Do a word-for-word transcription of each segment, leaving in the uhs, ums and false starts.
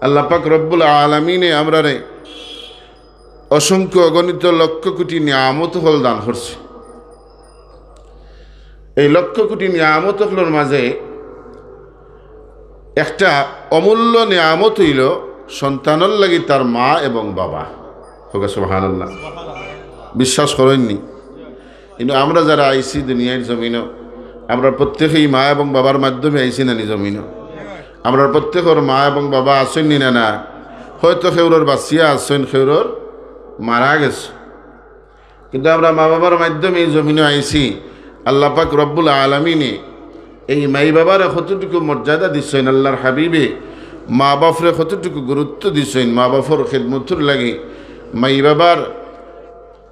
আল্লাহ পাক রব্বুল আলামিনে আমরারে অসংখ্য অগণিত লক্ষ কোটি নিয়ামত অকল দান করছে। এই লক্ষ কোটি নিয়ামত অকলর মাঝে একটা অমূল্য নিয়ামত অইলো সন্তানর লাগি তার মা এবং বাবা। কউক্কা সুবহানাল্লাহ। বিশ্বাস করইন নি? কিন্তু আমরা যারা আইছি দুনিয়ার জমিনো, আমরা প্রত্যেকেই মা এবং বাবার মাধ্যমে আইছি না নি জমিনো? আমরা প্রত্যেকর মা এবং বাবা আছইন নি না? না, হয়তো কেউরর বাঁচিয়া আছইন, কেউরর মারা গেছে, কিন্তু আমরা মা বাবার মাধ্যমে এই জমিনো আইছি। আল্লাহ পাক রব্বুল আলামিনে এই মাই বাবারে কতটুকু মর্যাদা দিছইন, আল্লাহর হাবিবে মা বাপরে কতটুকু গুরুত্ব দিছইন, মা বাপর খেদমতর লাগি, মাই বাবার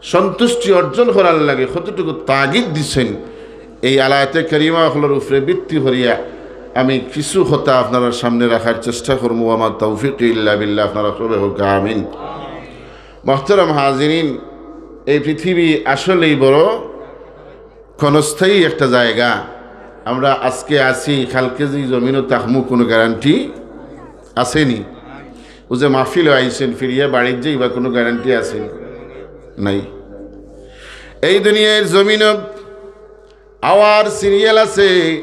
সন্তুষ্টি অর্জন করার লাগি কতটুকু তাগিদ দিছইন, এই আয়াতে কারিমা অকলর উপরে ভিত্তি করিয়া আমি কিছু কথা আপনারার সামনে রাখার চেষ্টা করমু। আমার তৌফিক ইল্লা বিল্লাহ। আপনারা সবে কউক্কা আমিন। মুহতারাম হাজিরিন, এই পৃথিবী আসলেই বড় ক্ষণস্থায়ী একটা জায়গা। আমরা আজকে আছি, কালকে যে জমিনো থাকমু, কোনো গ্যারান্টি আছে নি? অউ যে মাহফিলো আইছইন, ফিরিয়া বাড়িত যাইবা, কোনো গ্যারান্টি আছে নি? নাই। এই দুনিয়ার জমিনো আওয়ার সিরিয়াল আছে,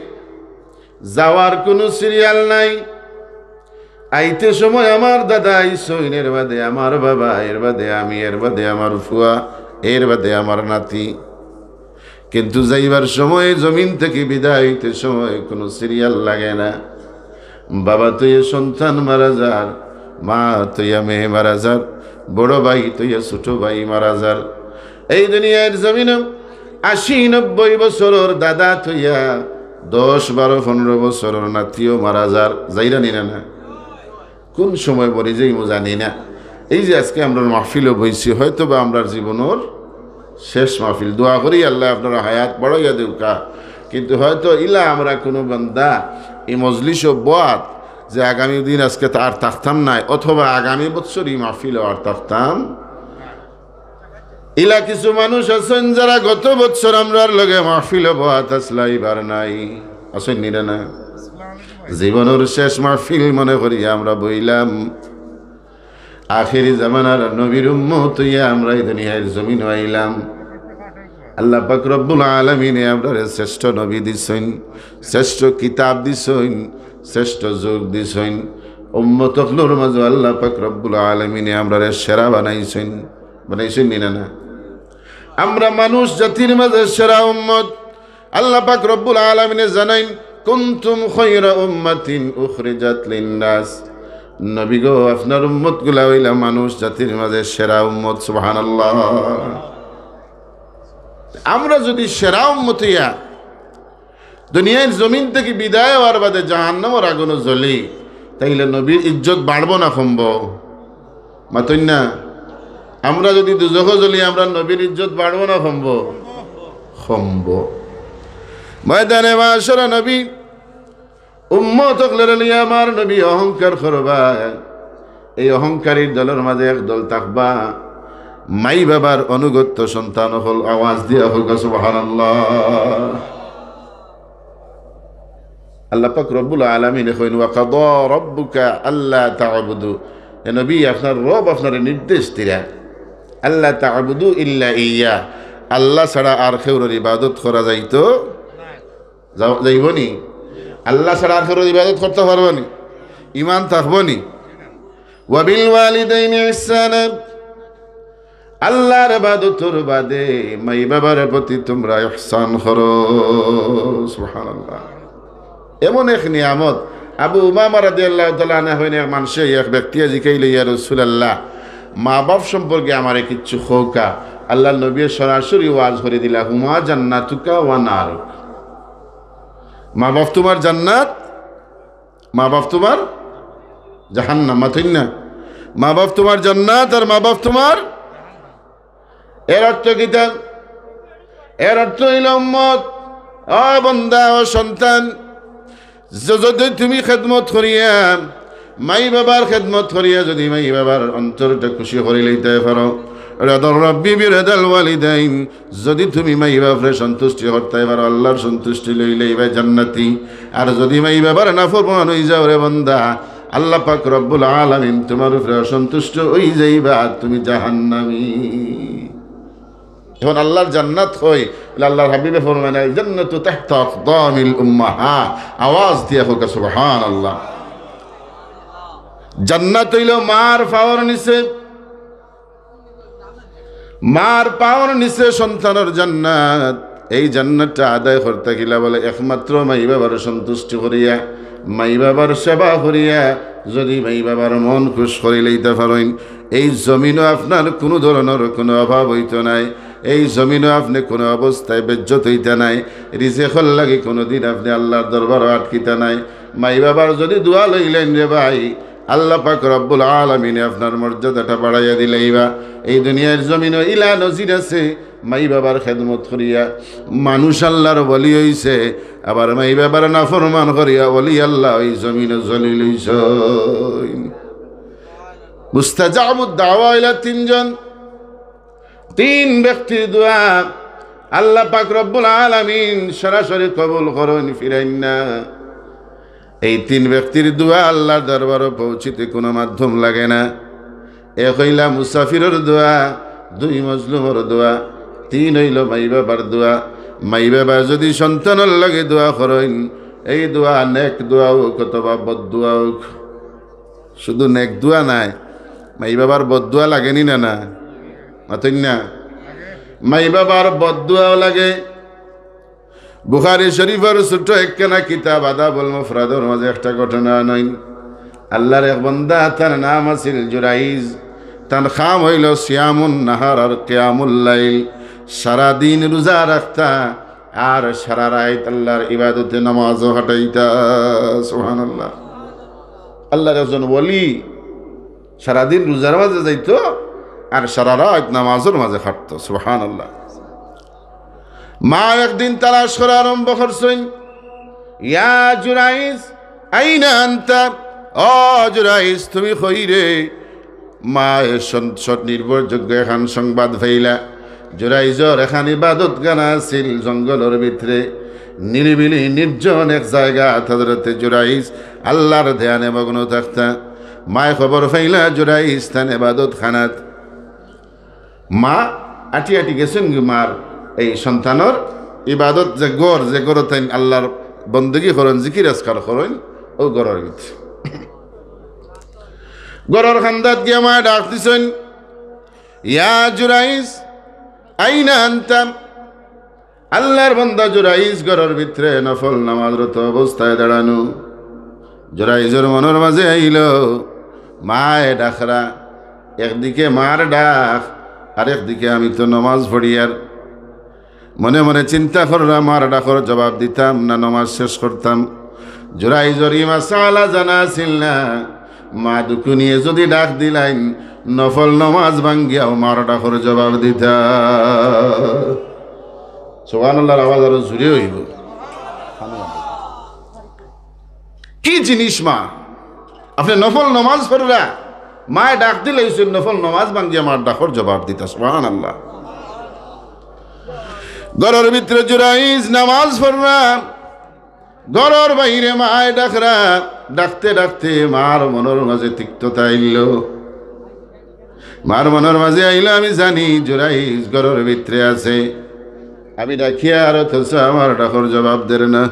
যাওয়ার কোনো সিরিয়াল নাই। আইতে সময় আমার দাদা আইছইন, এর বাদে আমার বাবা, এর বাদে আমি, এর বাদে আমার ফুয়া, এর বাদে আমার নাতি। কিন্তু যাইবার সময়, জমিন থাকি বিদায় অইতে সময় কোনো সিরিয়াল লাগে না। বাবা থইয়া সন্তান মারা যার, মা থইয়া মেয়ে মারা যার, বড় ভাই থইয়া ছোট ভাই মারা যার। এই দুনিয়ার জমিনো আশি নব্বই বছরর দাদা থইয়া দশ, বারো, পনেরো বছরর নাতিও মারা যার, যাইরা নি না? না, কোন সময় মরি যাইমু জানি না। এই যে আজকে আমরার মাহফিলো বইছি, হয়তো বা আমরার জীবনর শেষ মাহফিল। দোয়া করি আল্লায় আপনারার হায়াত বাড়াইয়া দেউক্কা। কিন্তু হয়তো ইলা আমরা কোনো বান্দা এই মজলিসো বওয়াত যে আগামী দিন আজকে তো আর থাকতাম নায়, অথবা আগামী বছর এই মাহফিলো আর থাকতাম ইলা কিছু মানুষ আছইন যারা গত বছর আমরার লগে মাহফিলো বওয়াত আছলা, ইবার নাই। আছইন নি না? না, জীবনর শেষ মাহফিল মনে করি আমরা বইলাম। আখেরি জামানার নবীর উম্মত অইয়া আমরা এই দুনিয়ার জমিনো আইলাম। আল্লাহ পাক রব্বুল আলামিনে আমরারে শ্রেষ্ঠ নবী দিছইন, শ্রেষ্ঠ কিতাব দিছইন, শ্রেষ্ঠ যুগ দিছইন। উম্মত অকলর মাঝে আল্লাহ পাক রব্বুল আলামিনে আমরারে সেরা বানাইছইন। বানাইছইন নি না? না, আমরা মানুষ জাতির মাঝে সেরা উম্মত। আল্লাহ পাক রব্বুল আলামিনে জানাইন, "কুনতুম খায়রা উম্মাতিন উখরিজাত লিন্নাস।" নবী গো, আপনার উম্মতগুলা অইলা মানুষ জাতির মাঝে সেরা উম্মত। সুবহানাল্লাহ। আমরা যদি সেরা উম্মত অইয়া দুনিয়ার জমিন থাকি বিদায় অওয়ার বাদে জাহান্নামর আগুনো জ্বলি, তাইলে নবীর ইজ্জত বাড়বো না কমবো? মাতইন না। আমরা যদি দুজখো জ্বলি, আমরার নবীর ইজ্জত বাড়বো না কমবো? কমবো। ময়দানে মাশরে নবী উম্মত অকলরে লইয়া আমার নবী অহংকার করবা। এই অহংকারীর দলর মাঝে এক দল থাকবা, মাই বাবার অনুগত্য সন্তান অকল। আওয়াজ দিয়া কউক্কা সুবহানাল্লাহ। আল্লাহ পাক রব্বুল আলামিনে কইন, "ওয়া কাদা রাব্বুকা আল্লা তা'বুদু।" এ নবী, আপনার রব আপনারে নির্দেশ দিরা, "আল্লা তা'বুদু ইল্লা ইয়্যা।" আল্লাহ ছাড়া আর কেউরর ইবাদত করা যাইতো যা-, যাইবো নি? আল্লাহ ছাড়া আর কেউরর ইবাদত করতা পারবো নি? ইমান থাকবো নি? "ওয়া বিল ওয়ালিদাইনি ইহসানা।" আল্লাহর ইবাদতর বাদে মাই বাবার প্রতি তুমরা ইহসান করো। সুবহানাল্লাহ। এমন এক নিয়ামত। আবু উমামা রাদিয়াল্লাহু তাআলা আনহু কইন, এক মানষে, এক ব্যক্তিয়ে জিকাইল, "ইয়া রাসূলুল্লাহ, মা বাপ সম্পর্কে আমারে কিচ্ছু কউক্কা।" আল্লাহর নবীয়ে সরাসরি ওয়াজ করি দিলা, "হুমা জান্নাতুকা ওয়া নারুক।" মা বাপ তুমার জান্নাত, মা বাপ তুমার জাহান্নাম। মাতইন না? মা বাপ তুমার জান্নাত আর মা বাপ তুমার, এর অর্থ কিতা? এর অর্থ অইলো, উম্মত, ও বন্দা, ও সন্তান, য-, যদি তুমি খেদমত করিয়া, মাই বাবার খেদমত করিয়া যদি মাই বাবার অন্তরটা খুশি করি লইতায় পারো, রিদার রাব্বি বিরিদাল ওয়ালিদাইন, যদি তুমি মাই বাপরে সন্তুষ্টি করতায় পারো, আল্লাহর সন্তুষ্টি লইলে ইবায় জান্নাতি। আর যদি মাই বাবার নাফরমান অই যাও রে বন্দা, আল্লাহ পাক রব্বুল আলামিন তুমার উপরে অসন্তুষ্ট অইযাইবা, তুমি জাহান্নামী। এখন আল্লাহর জান্নাত কই? বলে আল্লাহর হাবিবে ফরমাইন, "আল জান্নাতু তাহতা আকদামিল উম্মাহাত।" আওয়াজ দিয়া কউক্কা সুবহানাল্লাহ। জান্নাত অইলো মার পাওর নিচে, মার পাওর নিচে সন্তানর জান্নাত। এই জান্নাতটা আদায় করতা কিলা বলে একমাত্র মাই বাবার সন্তুষ্টি করিয়া, মাই বাবার সেবা করিয়া। যদি মাই বাবার মন খুশ করিলাইতা পারইন, এই জমিনো আপনার কুনু ধরনর কুনু অভাব অইতো নায়, এই জমিনো আপনে কুনু অবস্থায় বেইজ্জত অইতা নায়, রিজেকর লাগি কুনুদিন আপনে আল্লাহর দরবারো আটকিতা নায়। মাই বাবার যদি দোয়া লইলাইন রে ভাই, আল্লাহ পাক রব্বুল আলামিনে আপনার মর্যাদাটা বাড়াইয়া দিলাইবা। এই দুনিয়ার জমিনো ইলা নজির আছে, মাই বাবার খেদমত করিয়া মানুষ আল্লাহর ওলি অইছে, আবার মাই বাবার নাফরমান করিয়া ওলি আল্লাহ ওই জমিনো জলিল অইছইন। মুস্তাজাবুদ দাওয়া অইলা তিনজন, তিন ব্যক্তির দোয়া আল্লাহ পাক রব্বুল আলামিন সরাসরি কবুল করইন, ফিরাইন না। এই তিন ব্যক্তির দোয়া আল্লাহর দরবারো পৌঁছিতে কুনু মাধ্যম লাগে না। এক অইলা মুসাফিরর দোয়া, দুই মজলুমর দোয়া, তিন অইলো মাই বাবার দোয়া। মাই বাবা যদি সন্তানর লাগি দোয়া করইন, এই দোয়া নেক দোয়া অউক অথবা বদ দোয়া অউক, শুধু নেক দোয়া নায়, মাই বাবার বদ দোয়া লাগেনি না? না মাতইন না? মাই বাবার বদ দোয়াও লাগে। বুখারী শরীফর ছোট একখানা কিতাব আদাবুল মুফরাদর মাঝে একটা ঘটনা আনইন। আল্লাহর এক বন্দা, তান নাম আছিল জুরাইজ। তান কাম অইলো সিয়ামুন নাহার আর কিয়ামুল লাইল, সারা দিন রোজা রাখতা আর সারা রাইত আল্লাহর ইবাদতে নামাজও কাটাইতা। সুবহানাল্লাহ। আল্লাহর একজন ওলি সারাদিন রোজার মাঝে যাইতো আর সারা রাইত নামাজর মাঝে কাটতো। সুবহানাল্লাহ। মা একদিন তালাশ করা আরম্ভ করছইন, "ইয়া জুরাইজ, আইনা আনতা? ও জুরাইজ, তুমি কই রে?" মায়ে সন-, সৎ নির্ভরযোগ্য এখান সংবাদ পাইলা। জুরাইজর এখান ইবাদতখানা আছিল জঙ্গলর ভিতরে, নিরিবিলি নির্জন এক জায়গা। হযরতে জুরাইজ আল্লাহর ধ্যানে মগ্ন থাকতা। মায়ে খবর পাইলা জুরাইজ তান ইবাদতখানাত। মা আটি আটি গেছইন গি মার এই সন্তানর ইবাদত যে ঘর, যে ঘরো তাইন আল্লাহর বন্দেগি করইন, জিকির আজকার করইন, অউ ঘরর ভিতরে। ঘরর কান্দাত গিয়া মায়ে ডাক দিছইন, "ইয়া জুরাইজ, আইনা আনতা?" আল্লাহর বন্দা জুরাইজ ঘরর ভিতরে নফল নামাজরত অবস্থায় দাঁড়ানো। জুরাইজর মনর মাঝে আইলো, মায়ে ডাকরা, একদিকে মার ডাক, আর একদিকে আমি তো নমাজ পড়িয়ার। মনে মনে চিন্তা কররা, মার ডাকর জবাব দিতাম না নমাজ শেষ করতাম। জুরাইজর ই মাসালা জানা আছিল না, মা দুকুনিয়ে যদি ডাক দিলাইন, নফল নমাজ ভাঙ্গিয়াও মার ডাকর জবাব দিতা। সুবহানাল্লাহর আওয়াজ আরো জোরে অইবো। কি জিনিস মা? আপনে নফল নমাজ পড়রা, মায়ে ডাক দিলাইছইন, নফল নমাজ ভাঙ্গিয়া মার ডাকর জবাব দিতা। সুবহানাল্লাহ। ঘরর ভিতরে জুরাইজ নমাজ পড়রা, ঘরর বাইরে মায়ে ডাকরা, ডাকতে ডাকতে মার মনর মাঝে তিক্ততা আইলো। মার মনর মাঝে আইলো, "আমি জানি জুরাইজ ঘরর ভিতরে আছে, আমি ডাকিয়ার অথচ আমার ডাকর জবাব দের না।"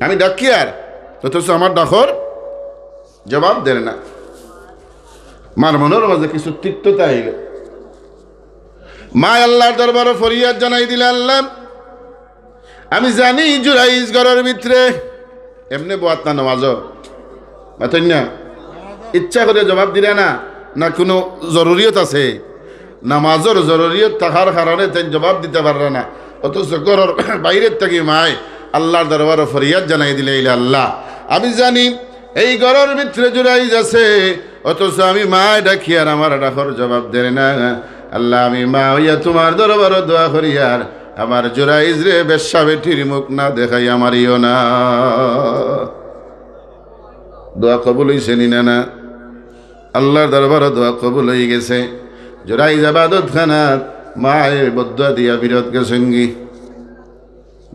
আমি ডাকিয়ার, অথচ আমার ডাকর জবাব দের না। মার মনর মাঝে কিছু তিক্ততা আইলো। মায় আল্লাহর দরবারো ফরিয়াদ জানাই দিলা, "আল্লাহ, আমি জানি জুরাইজ ঘরর ভিতরে।" এমনে বওয়াত না নমাজো? মাতইন না? ইচ্ছা করিয়া জবাব দিরা না, না কুনু জরুরিয়ত আছে? নামাজর জরুরিয়ত থাকার কারণে তাইন জবাব দিতা পাররা না, অথচ ঘরর বাইরের থাকি মায় আল্লাহর দরবারো ফরিয়াদ জানাই দিলা, "ইলা আল্লাহ, আমি জানি এই ঘরর ভিতরে জুরাইজ আছে, অথচ আমি মায় ডাকিয়ার আমার ডাকর জবাব দের না। আল্লাহ, আমি মা অইয়া তুমার দরবারো দোয়া করিয়ার আমার জুরাইজরে বেশ্যা বেটির মুখ না দেখাইয়া মারিও না।" দোয়া কবুল অইছে নি না? না, আল্লাহর দরবারো দোয়া কবুল অইগেছে। জুরাইজ ইবাদতখানাত মায় বদদোয়া দিয়া ফিরত গেছইন গি।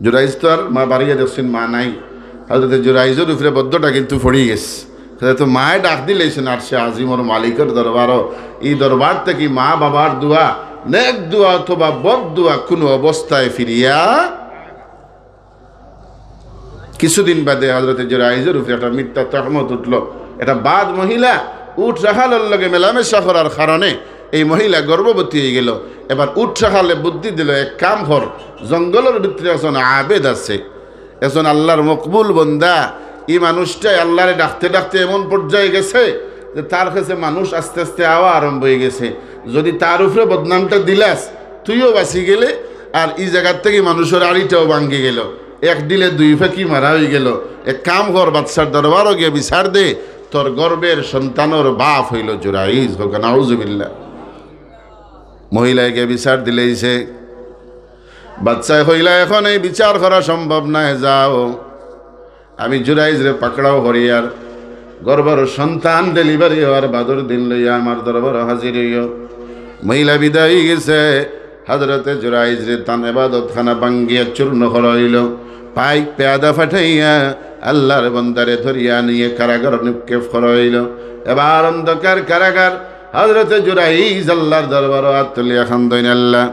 জুরাইজ তো আর মা বাড়িয়ে দেখছইন, মা নাই। হযরতে জুরাইজর উপরে বদ্দোয়াটা কিন্তু পড়ি গেছে। তো মায়ে ডাক দিলাইছইন আরশে আজিমর মালিকর দরবারো। ই দরবার থাকি মা বাবার দোয়া, নেক দোয়া অথবা বদ দোয়া কোনো অবস্থায় ফিরিয়া। কিছুদিন বাদে হযরতে জুরাইজর উপরে একটা মিথ্যা তহমত উঠলো। একটা বাদ মহিলা উট রাখালর লগে মেলামেশা করার কারণে এই মহিলা গর্ভবতী হয়ে গেল। এবার উট রাখালে বুদ্ধি দিল, "এক কাম কর, জঙ্গলর ভিতরে একজন আবেদ আছে, একজন আল্লাহর মকবুল বন্দা, ই মানুষটাই আল্লাহরে ডাকতে ডাকতে এমন পর্যায়ে গেছে যে তার কাছে মানুষ আস্তে আস্তে আওয়া আরম্ভ হয়ে গেছে। যদি তার উপরে বদনামটা দিলাস, তুইও বাঁচি গেলে, আর ই জায়গার থাকি মানুষর আড়িটাও ভাঙ্গি গেল, এক ঢিলে দুই পাখি মারা হয়ে গেল। এক কাম কর, বাদশার দরবারও গিয়া বিচার দে, তোর গর্ভের সন্তানর বাপ হইল জুরাইজ।" হোক নাউজুবিল্লাহ। মহিলায় গিয়া বিচার দিলাইছে। বাদশায় কইলা, "এখন এই বিচার করা সম্ভব নায়, যাও।" আমি জুরাইজরে পাকড়াও করিয়ার গর্ভর সন্তান ডেলিভারি হওয়ার বাদর দিন লইয়া আমার দরবারো হাজির হইও। মহিলা বিদায় হয়ে গেছে। হযরতে জুরাইজরে তান এবাদতখানা ভাঙ্গিয়া চূর্ণ করা হইল। পাইক পেয়াদা ফাটাইয়া আল্লাহর বন্দারে ধরিয়া নিয়ে কারাগার নিক্ষেপ করা হইল। এবার অন্ধকার কারাগার। হযরতে জুরাইজ আল্লাহর দরবারো আত তুলিয়া কান্দইন, "আল্লাহ,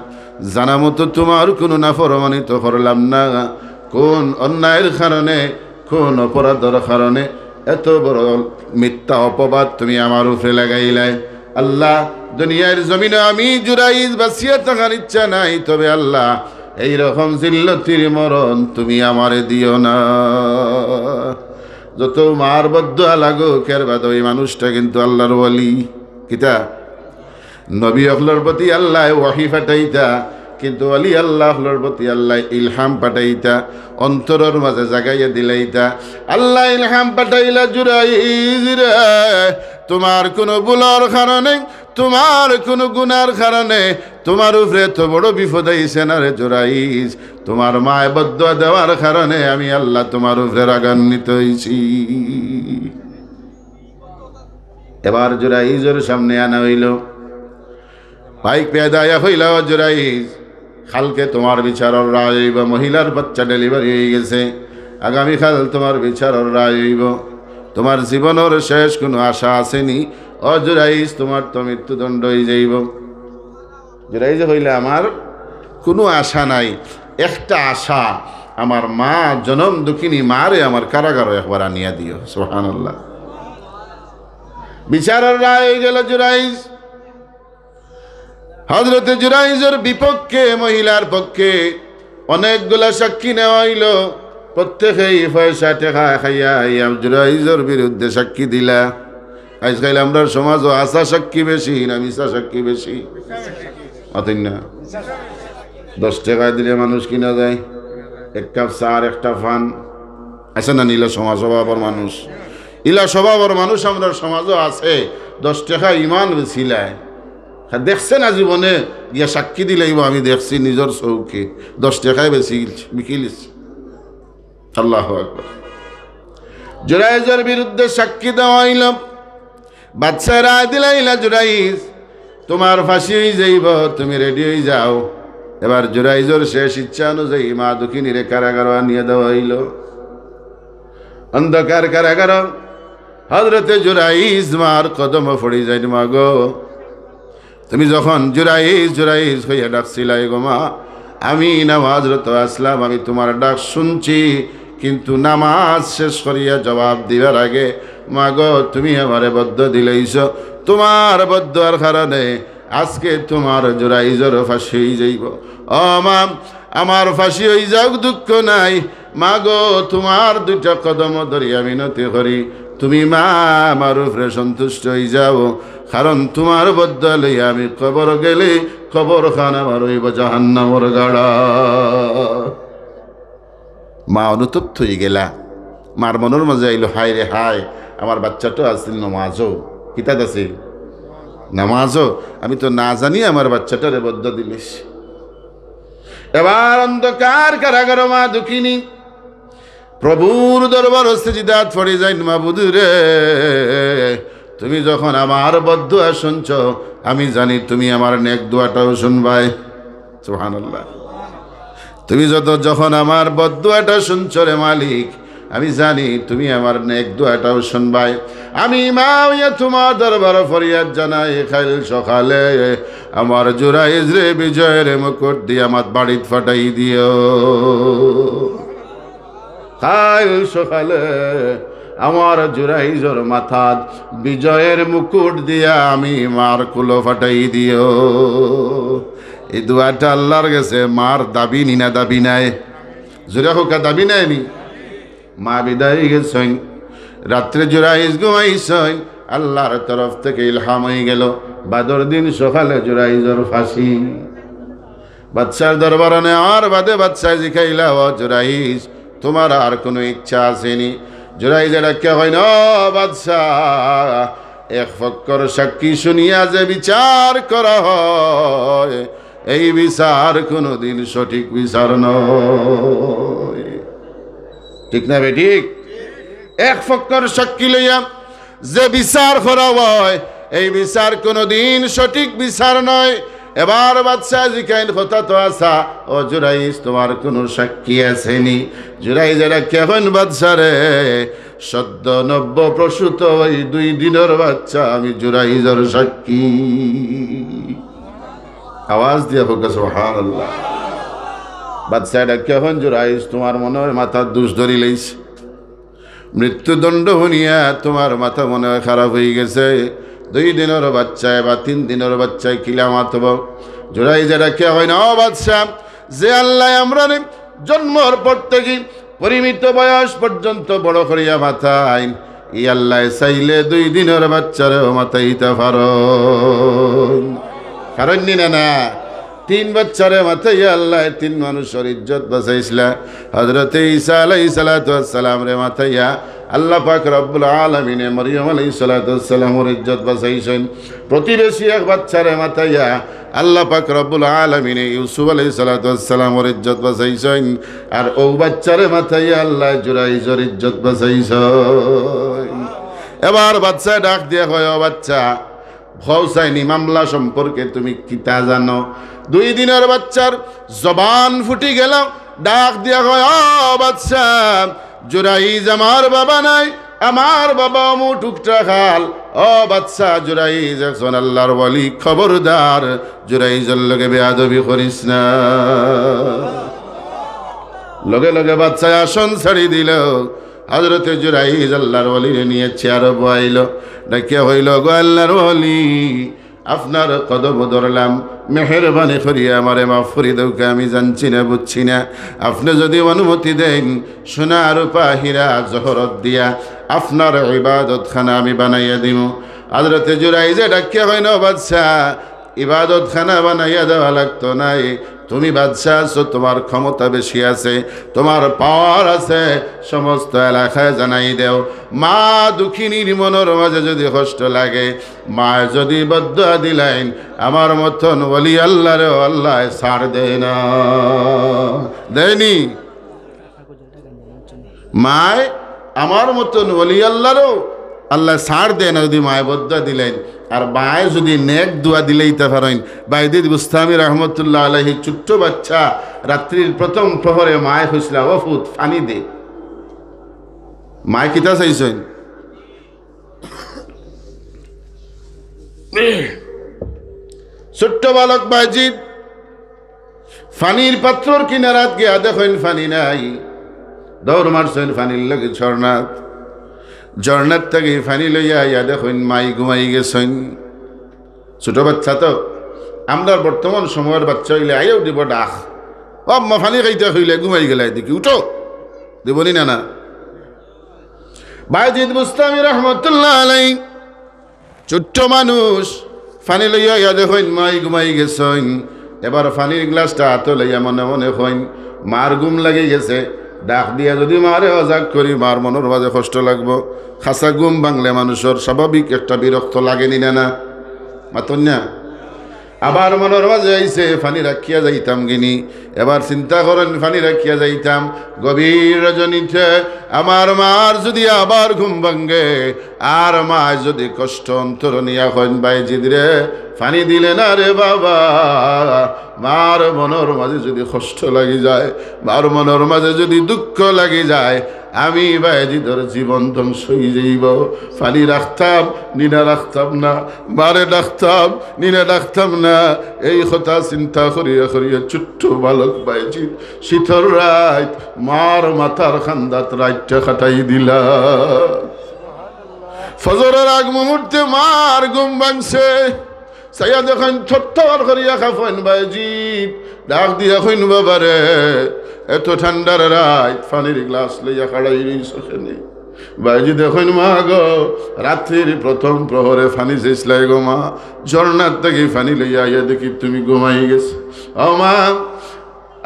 জানা মতো তোমার কোনো নাফরমানি তো করলাম না, কোন অন্যায়ের কারণে, কোন অপরাধর কারণে এত বড় মিথ্যা অপবাদ তুমি আমার উপরে লাগাইলায়? আল্লাহ, দুনিয়ার জমিনে আমি জুরাইজ বাঁচিয়া থাকার ইচ্ছা নাই, তবে আল্লাহ, এই রকম জিল্লতির মরণ তুমি আমারে দিও না।" যত মার বদদোয়া লাগুক, এর বাদে ওই মানুষটা কিন্তু আল্লাহর ওলি। কিতা? নবী অকলর প্রতি আল্লায় ওয়াহি পাঠাইতা, কিন্তু ওলি আল্লাহ অকলর প্রতি আল্লায় ইলহাম পাঠাইতা, অন্তরর মাঝে জাগাইয়া দিলাইতা। আল্লায় ইলহাম পাঠাইলা, "জুরাইজ রে, তোমার কোনো ভুলর কারণে, তোমার কোনো গুনার কারণে তোমার উপরে এত বড় বিপদ আইছে না রে জুরাইজ, তোমার মায় বদদোয়া দেওয়ার কারণে আমি আল্লাহ তোমার উপরে রাগান্বিত হইছি।" এবার জুরাইজর সামনে আনা হইল। পাইক পেয়াদা আইয়া কইলা, "ও জুরাইজ, কালকে তোমার বিচারর রায় হইব, মহিলার বাচ্চা ডেলিভারি হয়ে গেছে, আগামীকাল তোমার বিচারর রায় হইব, তোমার জীবনর শেষ কোনো আশা আছেনি? ও জুরাইজ, তোমার তো মৃত্যুদণ্ড হয়ে যাইব।" জুরাইজে কইলা, "আমার কোনো আশা নাই, একটা আশা, আমার মা জনম দুঃখিনী মারে আমার কারাগারো একবার আনিয়া দিও।" সুবহানাল্লাহ। বিচারর রায় হয়ে গেল জুরাইজ। হযরতে জুরাইজর বিপক্ষে, মহিলার পক্ষে অনেকগুলা সাক্ষী নেওয়া হইল। প্রত্যেকেই পয়সা টেকা খাইয়া আইয়া জুরাইজর বিরুদ্ধে সাক্ষী দিলা। আজকাল আমরার সমাজও হাছা সাক্ষী বেশি না মিছা সাক্ষী বেশি? মাতইন না। দশ টেকায় দিলে মানুষ কিনা যায়, এক কাপ চা আর একটা পান। আছে না নি? ইলা সমাজ স্বভাবর মানুষ, ইলা স্বভাবর মানুষ আমরার সমাজও আছে। দশ টেকা ইমান বেচিলায়। হ্যাঁ, দেখছে না জীবনে? গিয়া সাক্ষী দিলাইব, "আমি দেখছি নিজর চউখে, দশ টেকায় বেশি বিকিলিছি।" আল্লাহু আকবার। জুরাইজর বিরুদ্ধে সাক্ষী দেওয়া হইল। বাদশায় রায় দিলাইলা, "জুরাইজ, তোমার ফাঁসি হয়ে যাইব, তুমি রেডি হয়ে যাও।" এবার জুরাইজর শেষ ইচ্ছা অনুযায়ী মা দুঃখিনীরে কারাগারো আনিয়া দেওয়া হইল। অন্ধকার কারাগার, হযরতে জুরাইজ মার কদমো পড়ি যাইন, "মা গো, তুমি যখন জুরাইজ, জুরাইজ হইয়া ডাকছিলায় গো মা, আমি নামাজরত আসলাম, আমি তোমার ডাক শুনছি, কিন্তু নামাজ শেষ করিয়া জবাব দিবার আগে, মা গো, তুমি আমারে বদদোয়া দিলাইছো, তোমার বদদোয়ার কারণে আজকে তোমার জুরাইজর ফাঁসি হয়ে যাইব। ও মা, আমার ফাঁসি হয়ে যাউক, দুঃখ নাই, মা গো, তোমার দুইটা কদমো ধরিয়া মিনতি করি, তুমি মা আমার উপরে সন্তুষ্ট হয়ে যাও, কারণ তোমার বদদোয়া লইয়া আমি কবর গেলে কবরখান আমার হইব জাহান্নামর গাড়া।" মা অনুতপ্ত হয়ে গেলা। মার মনর মাঝে আইলো, "হায় রে হায়, আমার বাচ্চাটা আছিল নমাজও।" কিতাত আছিল? নমাজও। "আমি তো না জানি আমার বাচ্চাটারে বদদোয়া দিলিছি।" এবার অন্ধকার কারাগারো মা দুঃখিনী প্রভুর দরবারো সিজদাত পড়ি যাইন, "মাবুদ রে, তুমি যখন আমার বদদোয়া শুনছো, আমি জানি তুমি আমার নেক দোয়াটাও শুনবায়।" সুবহানাল্লাহ। "তুমি যত, যখন আমার বদদোয়াটা শুনছো রে মালিক, আমি জানি তুমি আমার নেক দোয়াটাও শুনবায়। আমি মা অইয়া তুমার দরবারো ফরিয়াদ জানাই, কাইল সকালে আমার জুরাইজরে বিজয়র মুকুট দিয়া আমার বাড়িত ফাটাই দিও। কাইল সকালে আমার জুরাইজর মাথাত বিজয়র মুকুট দিয়া আমি মার কুলো ফাটাই দিও। এই দোয়াটা আল্লার গেছে মার দাবি নি না দাবি নায়? জুরে কউক্কা, দাবি নায় নি? মা বিদায় অইগেছইন, রাত্রে জুরাইজ ঘুমাইছইন, আল্লার তরফ থাকি ইলহাম অইগেলো, বাদর দিন সকালে জুরাইজর ফাঁসি। বাদশার দরবারো নেওয়ার বাদে বাদশায় জিকাইলা, "ও জুরাইজ, তুমার আর কুনু ইচ্ছা আছে নি?" জুরাইজে ডাকিয়া কইন, "ও বাদশা, এক পক্ষর সাক্ষী শুনিয়া যে বিচার করা হয়, এই বিচার কুনুদিন সঠিক বিচার নয়।" ঠিক না বেঠিক? এক পক্ষর সাক্ষী লইয়া যে বিচার করা হয়, এই বিচার কুনুদিন সঠিক বিচার নয়। এবার বাদশা জিকাইন, "কথা তো আছা, ও জুরাইজ, তুমার কুনু সাক্ষী আছে নি?" জুরাইজে ডাকিয়া কইন, "বাদশারে, সদ্য নব্য প্রসূত ওই দুই দিনর বাচ্চা আমি জুরাইজর সাক্ষী।" আওয়াজ দিয়া কউক্কা সুবহানাল্লাহ। বাদশায় ডাকিয়া কইন, "জুরাইজ, তুমার মনে হয় মাথাত দুষ ধরিলাইছে। মৃত্যুদণ্ড হুনিয়া তুমার মাথা মনে হয় খারাপ অইগেছে। দুই দিনর বাচ্চায় বা তিন দিনর বাচ্চায় কিলা মাতবো?" জুরাইজে ডাকিয়া কইন, "ও বাদশা, যে আল্লায় আমরারে জন্মর পর থাকি পরিমিত বয়স পর্যন্ত বড় করিয়া মাতাইন, ই আল্লায় চাইলে দুই দিনর বাচ্চারেও মাতাইতা পারইন।" পারইন নি না, না? তিন বাচ্চারে মাতাইয়া আল্লায় তিন মানুষর ইজ্জত বাঁচাইছলা। হযরতে ঈসা আলাইহিস সালাতু ওয়াস সালামরে মাতাইয়া আল্লাহ পাক রব্বুল আলামিনে মরিয়ম আলাইহিস সালাতু ওয়াস সালামর ইজ্জত বাঁচাইছইন। প্রতিবেশী এক বাচ্চারে মাতাইয়া আল্লাহ পাক রব্বুল আলামিনে ইউসুফ আলাইহিস সালাতু ওয়াস সালামর ইজ্জত বাঁচাইছইন। আর অউ বাচ্চারে মাতাইয়া আল্লায় জুরাইজর ইজ্জত বাঁচাইছইন। এবার বাদশায় ডাক দিয়া কয়, "ও বাদশা, কও চাইনি মামলা সম্পর্কে তুমি কিতা জানো?" দুই দিনর বাচ্চার জবান ফুটি গেল, ডাক দিয়া কয়, "ও বাদশা, জুরাইজ আমার বাবা নায়, আমার বাবা অমু টুকটা খাল। ও বাদশা, জুরাইজ একজন আল্লার ওয়ালি, খবরদার জুরাইজর লগে বেয়াদবি করিস না।" লগে লগে বাদশায় আসন ছাড়ি দিল। হযরতে জুরাইজ আল্লার ওয়ালিরে নিয়া চেয়ারো বওয়াইল, ডাকিয়া কইল, "গো আল্লার ওয়ালি, আপনার কদমো ধরলাম, মেহেরবানি করিয়া আমারে মাফ করি দেউক্কা, আমি জানছি না, বুঝছি না। আপনে যুদি অনুমতি দেইন, সোনা, রূপা, হীরা, জহরত দিয়া আপনার ইবাদতখানা আমি বানাইয়া দিমু।" হযরতে জুরাইজে ডাকিয়া কইন, "ও বাদশা, ইবাদতখানা বানাইয়া দেওয়া লাগতো নায়। তুমি বাদশা আছো, তুমার ক্ষমতা বেশি আছে, তুমার পাওয়ার আছে, সমস্ত এলাকায় জানাই দেও। মা দুঃখিনীর মনর মাঝে যুদি কষ্ট লাগে, মায় যুদি বদদোয়া দিলাইন, আমার মতন ওলি আল্লারেও আল্লায় ছাড় দেয় না।" দেয়নি? মায় আমার মতন ওলি আল্লারেও আল্লায় ছাড় দেয় না, যুদি মায় বদদোয়া দিলাইন। আর মায় যুদি নেক দোয়া দিলাইতা পারইন, বায়েজিদ বুস্তামি রহমতুল্লাহ আলাইহি ছোট্ট বাচ্চা রাত্রির প্রথম প্রহরে মায় কইছলা, "ও ফুত, পানি দে।" মায় কিতা চাইছইন? ছোট্ট বালক বায়েজিদ পানির পাত্রর কিনারাত গিয়া দেখইন পানি নাই, দৌড় মারছইন পানির লাগি ঝর্ণাত। ঝর্ণার থাকি পানি লইয়া আইয়া দেখইন মাই ঘুমাই গেছইন। ছোট বাচ্চা তো, আমরার বর্তমান সময়র বাচ্চা অইলে আইয়াউ দিব ডাক, "ও আম্মা, পানি খাইতা কইলে ঘুমাই গেলায় দেখি, উঠো।" দিবনি না, না? বায়েজিদ বুস্তামি রহমতুল্লাহ আলাই ছোট্ট মানুষ, পানি লইয়া আইয়া দেখইন মাই ঘুমাই গেছইন। এবার পানির গ্লাসটা আতো লইয়া মনে মনে কইন, "মার ঘুম লাগি গেছে, ডাক দিয়া যুদি মারে অজাগ করি, মার মনর মাঝে কষ্ট লাগবো।" খাসা ঘুম ভাঙলে মানুষর স্বাভাবিক একটা বিরক্ত লাগেনি না, না? মাতইন না? আবার মনর মাঝে আইছে, "পানি রাখিয়া যাইতাম গিনি।" এবার চিন্তা করইন, "পানি রাখিয়া যাইতাম।" গভীর রজনীতে আমার মার যুদি আবার ঘুম ভাঙে, আর মায় যুদি কষ্ট অন্তর নিয়া কইন, "বায়েজিদ রে, পানি দিলে না রে বাবা।" মার মনর মাঝে যুদি কষ্ট লাগি যায়, মার মনর মাঝে যুদি দুঃখ লাগি যায়, আমি বায়েজিদর জীবন ধ্বংস অই যাইবো। পানি রাখতাম নি না রাখতাম না, মারে ডাকতাম নি না ডাকতাম না, এই কথা চিন্তা করিয়া করিয়া ছোট্ট বালক বায়েজিদ শীতর রাইত মার মাথার কান্দাত রাইতটা কাটাই দিলা। ফজরর আগ মুহূর্তে মার ঘুম ভাঙছে। চাইয়া দেখইন থরথর করিয়া কাঁপইন বায়েজিদ। ডাক দিয়া কইন, "বাবারে, এত ঠান্ডার রাইত পানির গ্লাস লইয়া খাড়াই রইছো কেনে?" বায়েজিদে কইন, "মা গো, রাত্রির প্রথম প্রহরে পানি চাইছলায় গো মা, ঝর্ণার থাকি পানি লইয়া আইয়া দেখি তুমি ঘুমাই গেছো। ও মা,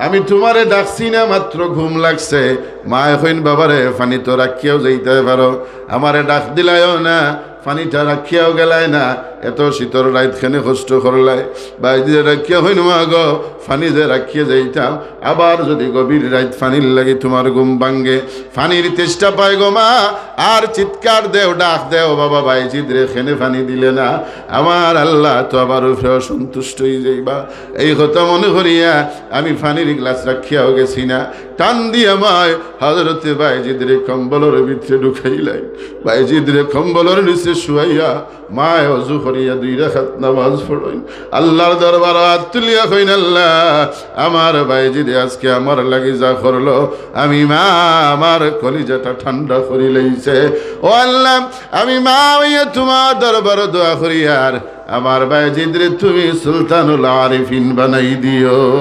আমি তুমারে ডাকছি না, মাত্র ঘুম লাগছে।" মায়ে কইন, "বাবারে, পানি তো রাখিয়াও যাইতায় পারো, আমারে ডাক দিলায়ও না, পানিটা রাখিয়াও গেলায় না, এত শীতর রাইত কেনে কষ্ট করলায়?" বায়েজিদে ডাকিয়া কইন, "মা গো, পানি যে রাখিয়া যাইতাম, আবার যদি গভীর রাইত পানির লাগি তুমার ঘুম ভাঙ্গে, পানির তেষ্টা পায় গো মা, আর চিৎকার দেও, ডাক দেও, 'বাবা বায়েজিদরে, কেনে পানি দিলে না?' আমার আল্লাহ তো আমার উপরে অসন্তুষ্ট অই যাইবা।" এই কথা মনে করিয়া আমি পানির গ্লাস রাখিয়াও গেছি না। টান দিয়া মায় হযরতে বায়েজিদরে কম্বলর ভিতরে ঢুকাইলাইন। বায়েজিদরে কম্বলর নিচে শুয়াইয়া মায় অজু করিয়া দুই রাকাত নামাজ পড়ইন। আল্লাহর দরবারো আত তুলিয়া কইন, "আল্লাহ, আমার বায়েজিদে আজকে আমার লাগি যা করলো, আমি মা আমার কলিজাটা ঠান্ডা করিলাইছে। ও আল্লাহ, আমি মা অইয়া তুমার দরবারো দোয়া করিয়ার আমার বায়েজিদরে তুমি সুলতানুল আরিফিন বানাই দিও।"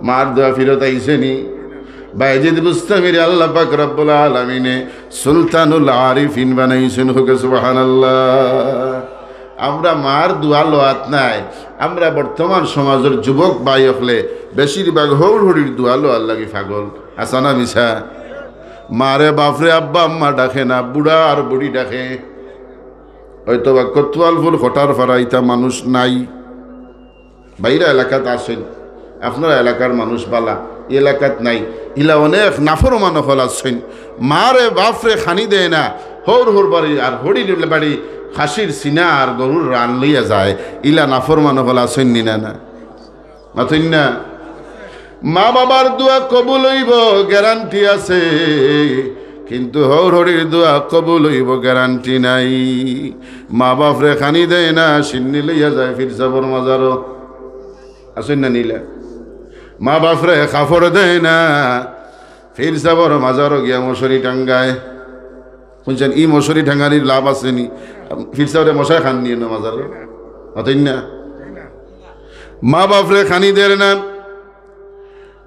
মার দোয়া ফিরত আইছে নি? বায়েজিদ বুস্তামিরে আল্লাহ পাক রব্বুল আলামিনে সুলতানুল আরিফিন বানাইছইন। কউক্কা সুবহানাল্লাহ। আমরা মার দোয়া লওয়াত নায়, আমরা বর্তমান সমাজর যুবক ভাই অকলে বেশিরভাগ হউর হড়ির দোয়া লওয়ার লাগি পাগল। হাছা না মিছা? মারে বাফরে আব্বা আম্মা ডাকে না, বুড়া আর বুড়ি ডাকে। হয়তো বা কোতোয়ালপুর কটারপাড়া ইতা মানুষ নাই, বাইরা এলাকাত আছইন, আপনারা এলাকার মানুষ বালা, ই এলাকাত নাই। ইলা অনেক নাফরমান অকল আছইন, মারে বাফরে খানি দেয় না, হউর হউর বাড়ি আর হড়ির বাড়ি খাসির সিনা আর গরুর রান লইয়া যায়। ইলা নাফরমান অকল আছইন নি না? না, মাতইন না? মা বাবার দোয়া কবুল অইবো, গ্যারান্টি আছে, কিন্তু হউর হড়ির দোয়া কবুল অইবো, গ্যারান্টি নাই। মা বাফরে খানি দেয় না, শিন্নি লইয়া যায় পীর সাবর মাজারো। আছইন না নি ইলা? মা বাফরে কাপড় দেয় না, পীর সাবর মাজারো গিয়া মশারি টাঙ্গায়। হুনছইন, ই মশারি টাঙ্গানির লাভ আছে নি? পীর সাবরে মশায় খান নিয়ে না মাজারো, মাতইন না? মা বাফরে খানি দের না।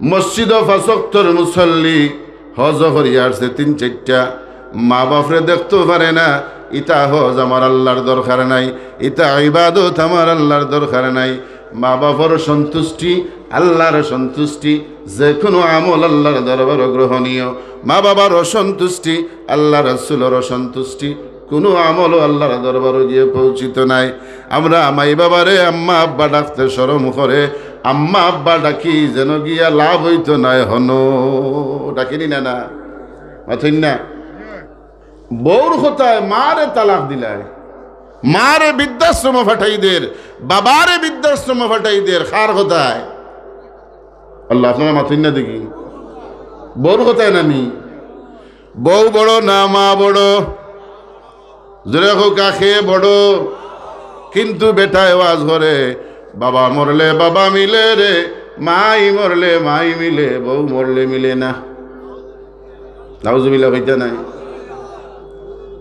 মসজিদো পাঁচ ওয়াক্তর মুসল্লি, হজ করিয়া আইছে তিন চাইরটা, মা বাফরে দেখতো পারে না। ইতা হজ আমার আল্লাহর দরকার নাই, ইতা ইবাদত আমার আল্লাহর দরকার নাই। মা বাফর সন্তুষ্টি, আল্লাহর সন্তুষ্টি, যে কুনু আমল আল্লাহর দরবারো গ্রহণীয়। মা বাবার অসন্তুষ্টি, আল্লাহ রাসূলর অসন্তুষ্টি, কুনু আমলও আল্লাহর দরবারো গিয়া পৌঁছিত নায়। আমরা মাই বাবারে আম্মা আব্বা ডাকতে শরম করে, আম্মা আব্বা ডাকি যেন গিয়া লাভ অইতো নায় হনো। ডাকি নি না, না? মাতইন না? বউর কথায় মারে তালাক দিলায়, মারে বৃদ্ধাশ্রমো ফাটাই দের, বাবারে বৃদ্ধাশ্রমো ফাটাই দের। কার কথায়? আল্লাহ, আপনারা মাতইন না দেখি। বউর কথায় না নি? বউ বড় না মা বড়? জোরে কউক্কা, কে বড়? কিন্তু বেটায় ওয়াজ করে, "বাবা মরলে বাবা মিলে রে, মাই মরলে মাই মিলে, বউ মরলে মিলে না।" নাউজুবিল্লাহ কইতা নায়?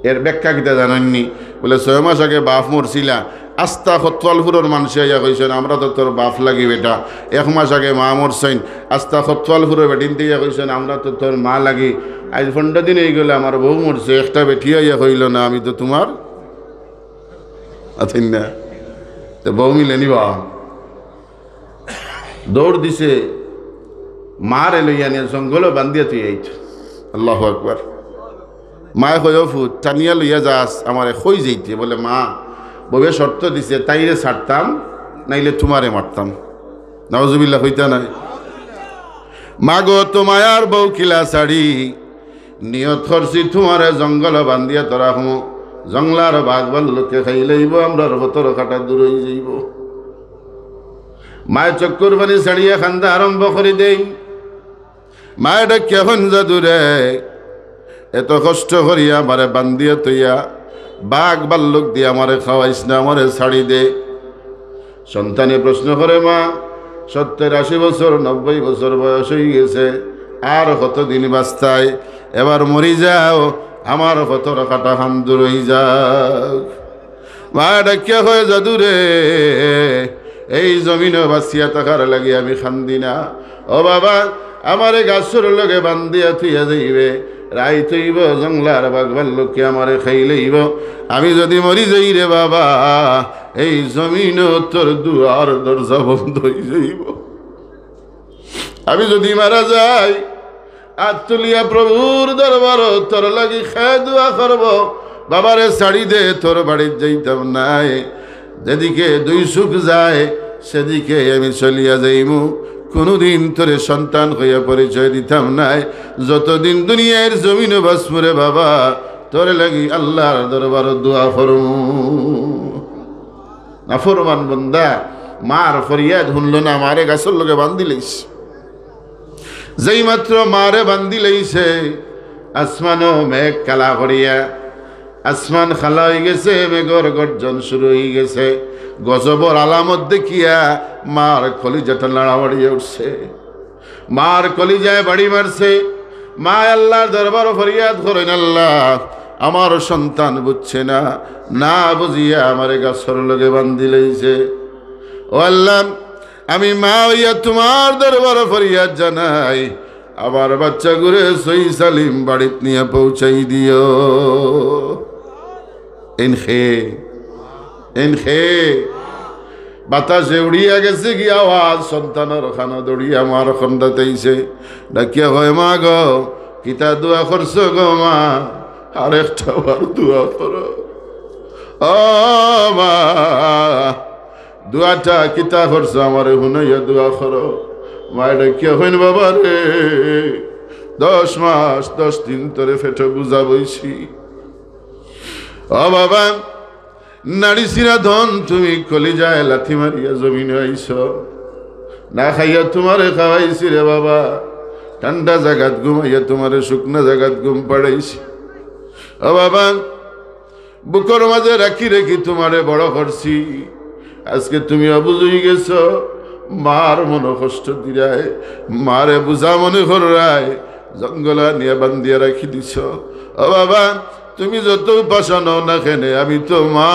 এর ব্যাখ্যা কিতা জানইন নি? বলে, ছয় মাস আগে বাফ মরছিলা, আস্তা কোতোয়ালপুরর মানষে আইয়া কইছইন, "আমরা তো তোর বাফ লাগি বেটা।" এক মাস আগে মা মরছইন, আস্তা কোতোয়ালপুরর বেটিন্তে আইয়া কইছইন, "আমরা তো তোর মা লাগি।" আইজ পনরো দিন অইগেলো আমার বউ মরছে, একটা বেটি আইয়া কইলো না, "আমি তো তুমার।" মাতইন না? তে বউ মিলে নি বা? দৌড় দিছে, মারে লইয়া নিয়া জঙ্গলো বান্ধিয়া থুই আইতো। আল্লাহু আকবার। মায়ে কয়, "ও ফুত, টানিয়া লইয়া যাস, আমারে কই যাইতে?" বলে, "মা, বউয়ে শর্ত দিছে, তাইরে ছাড়তাম, নাইলে তুমারে মারতাম।" নাউজুবিল্লাহ কইতা নায়? "মা গো, তো মায়ার বউ কিলা ছাড়ি, নিয়ত করছি তুমারে জঙ্গলো বান্ধিয়া তো রাখমু, জঙ্গলার বাঘ ভাল্লুকে খাইলাইবো, আমরার পথর কাটা দূর অই যাইবো।" মায়ে চক্ষুর পানি ছাড়িয়া কান্দা আরম্ভ করি দেইন। মায়ে ডাকিয়া কইন, "জাদু রে, এত কষ্ট করিয়া আমারে বান্ধিয়া থইয়া, বাঘ ভাল্লুক দিয়া আমারে খাওয়াইস না, আমারে ছাড়ি দে।" সন্তানে প্রশ্ন করে, "মা, সত্তর আশি বছর, নব্বই বছর বয়স অইগেছে, আর কতদিন বাঁচতায়? এবার মরি যাও, আমার পথর কাটা খান দূর অইযাউক।" মায়ে ডাকিয়া কয়, "জাদু রে, এই জমিনো বাঁচিয়া থাকার লাগি আমি কান্দি না। ও বাবা, আমারে গাছর লগে বান্ধিয়া থইয়া যাইবে, রাইত অইবো, জংলার বাঘ ভাল্লুকে আমারে খাইলাইবো। আমি যুদি মরি যাই রে বাবা, এই জমিনো তোর দুয়ার দরজা বন্ধ অইযাইবো। আমি যুদি মারা যাই, আত তুলিয়া প্রভুর দরবারো তোর লাগি কে দোয়া করবো, 'বাবারে ছাড়ি দে, তোর বাড়িত যাইতাম নায়। যেদিকে দুই চউখ যায়, সেদিকে আমি চলিয়া যাইমু। কুনুদিন তোরে সন্তান কইয়া পরিচয় দিতাম নায়। যতদিন দুনিয়ার জমিনো বাঁচমু রে বাবা, তোর লাগি আল্লার দরবারো দোয়া করমু।'" নাফরমান বন্দা মার ফরিয়াদ হুনলো না, মারে গাছর লগে বান্ধিলাইছে। যেই মাত্র মারে বান্ধিলাইছে, আসমানো মেঘ কালা করিয়া, আসমান কালা অইগেছে, মেঘর গর্জন শুরু অইগেছে। গজবর আলামত দেখিয়া মার কলিজাটা লাড়াবাড়িয়া উঠছে। মার কলিজায় বাড়ি মারছে। মায় আল্লার দরবারো ফরিয়াদ করইন, "আল্লা, আমার সন্তান বুঝছে না, না বুঝিয়া আমারে গাছর লগে বান্ধিলাইছে। ও আল্লা, আমি মা অইয়া তুমার দরবারো ফরিয়াদ জানাই, আমার বাচ্চাগুরে সহি সালিম বাড়িত নিয়া পৌঁছাই দিও।" এন খে, এন খে। বাতাসে উড়িয়া গেছে গি আওয়াজ, সন্তানর কানো দৌড়িয়া মার কান্দাত আইছে। ডাকিয়া কয়, "মা গো, কিতা দোয়া করছো গো মা? আরেকটা বার দোয়া করো। ও মা, দোয়াটা কিতা করছো আমারে হুনাইয়া দোয়া করো।" মায় ডাকিয়া কইন, "বাবা রে, দশ মাস দশ দিন তোরে পেটো বুঝা বইছি। ও বাবা, নাড়ি ছিড়া ধন তুমি কলিজায় লাথি মারিয়া জমিনো আইছো। না খাইয়া তুমারে খাওয়াইছি রে বাবা, ঠান্ডা জাগাত ঘুমাইয়া তুমারে শুকনা জাগাত ঘুম পাড়াইছি। ও বাবা, বুকর মাঝে রাখি রাখি তুমারে বড় করছি। আজকে তুমি অবুঝ অইগেছো, মার মনো কষ্ট দিরায়, মারে বুঝা মনে কররায়, জঙ্গলো নিয়া বান্ধিয়া রাখি দিছো। ও বাবা, তুমি যত পাষাণ অও না কেনে, আমি তো মা,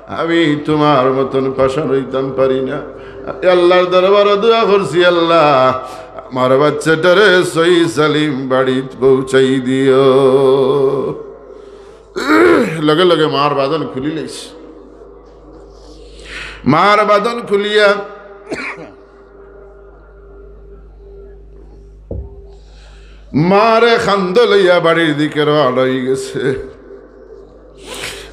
আমি তুমার মতন পাষাণ অইতাম পারি না।" আল্লার দরবারো দোয়া করছি, "আল্লা, আমার বাচ্চাটারে সহি সালিম বাড়িত পৌঁছাই দিও।" লগে লগে মার বাদন খুলিলাইছে। মার বাদন খুলিয়া মারে কান্দো লইয়া বাড়ির দিকে রওয়ানা অইগেছে।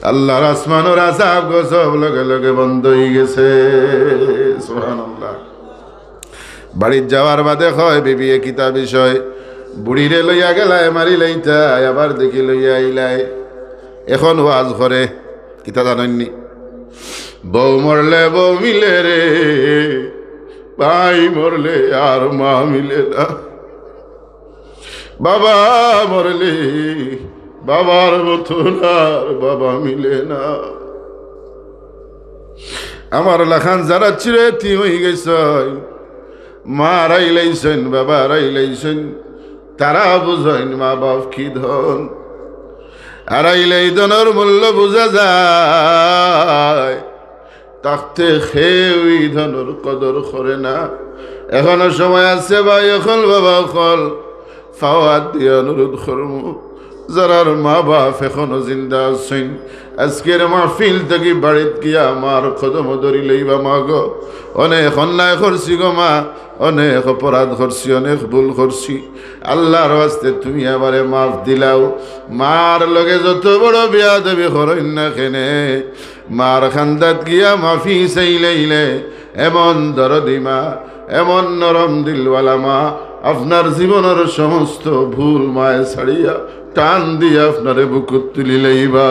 আল্লার আসমানর আযাব গজব লগে লগে বন্ধ অইগেছে। সুবহানাল্লাহ। বাড়িত যাওয়ার বাদে কয়, "বিবিয়ে কিতা বিষয়? বুড়িরে লইয়া গেলায় মারিলাইতায়, আবার দেখি লইয়া আইলায়।" এখন ওয়াজ করে, কিতা জানইননি? "বউ মরলে বউ মিলে রে, ভাই মরলে আর মা মিলে না। বাবা মরলে বাবার মতন আর বাবা মিলে না।" আমার লাখান যারা চির এতিম অইগেছইন, মা হারাইলাইছইন, বাবা হারাইলাইছইন, তারা বুঝইন মা বাপ কি ধন। হারাইলে ই ধনর মূল্য বুঝা যায়, থাকতে কেউ ই ধনর কদর করে না। এখনো সময় আছে ভাই অকল, বাবা অকল, পাও আত দিয়া অনুরোধ করমু, যারার মা বাপ এখনো জিন্দা আছইন, আজকের মাহফিল থাকি বাড়িত গিয়া মার কদমো ধরিলাইবা মা গো। অনেক অন্যায় করছি গো মা, অনেক অপরাধ করছি, অনেক ভুল করছি। আল্লার ওয়াস্তে তুমি আমারে মাফ দিলাও। মার লগে যত বড় বেয়াদবি করইন না কেনে, মার কান্দাত গিয়া মাফি চাইলাইলে, এমন দরদি মা, এমন নরম দিলওয়ালা মা, আপনার জীবনর সমস্ত ভুল মায়ে ছাড়িয়া টান দিয়া আপনারে বুকুত তুলিলাইবা।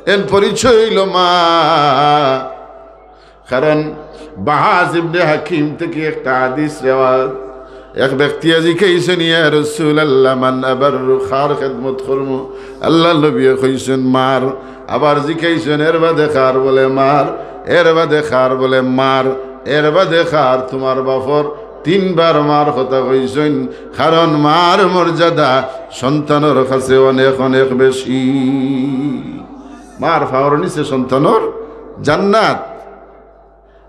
এন পরিচয় অইলো মা। কারণ বাহাজ ইবনে হাকিম থাকি একটা হাদিস রেওয়ায়ত, এক ব্যক্তিয়ে জিকাইছইন, "ইয়া রাসূলুল্লাহ, মান আবাররু, কার খেদমত করমু?" আল্লার নবীয়ে কইছইন, "মার।" আবার জিকাইছইন, "এর বাদে কার?" বলে, "মার।" "এর বাদে কার?" বলে, "মার।" "এর বাদে কার?" "তুমার বাপর।" তিনবার মার কথা কইছইন, কারণ মার মর্যাদা সন্তানর কাছে অনেক অনেক বেশি। মার পাওর নিচে সন্তানর জান্নাত।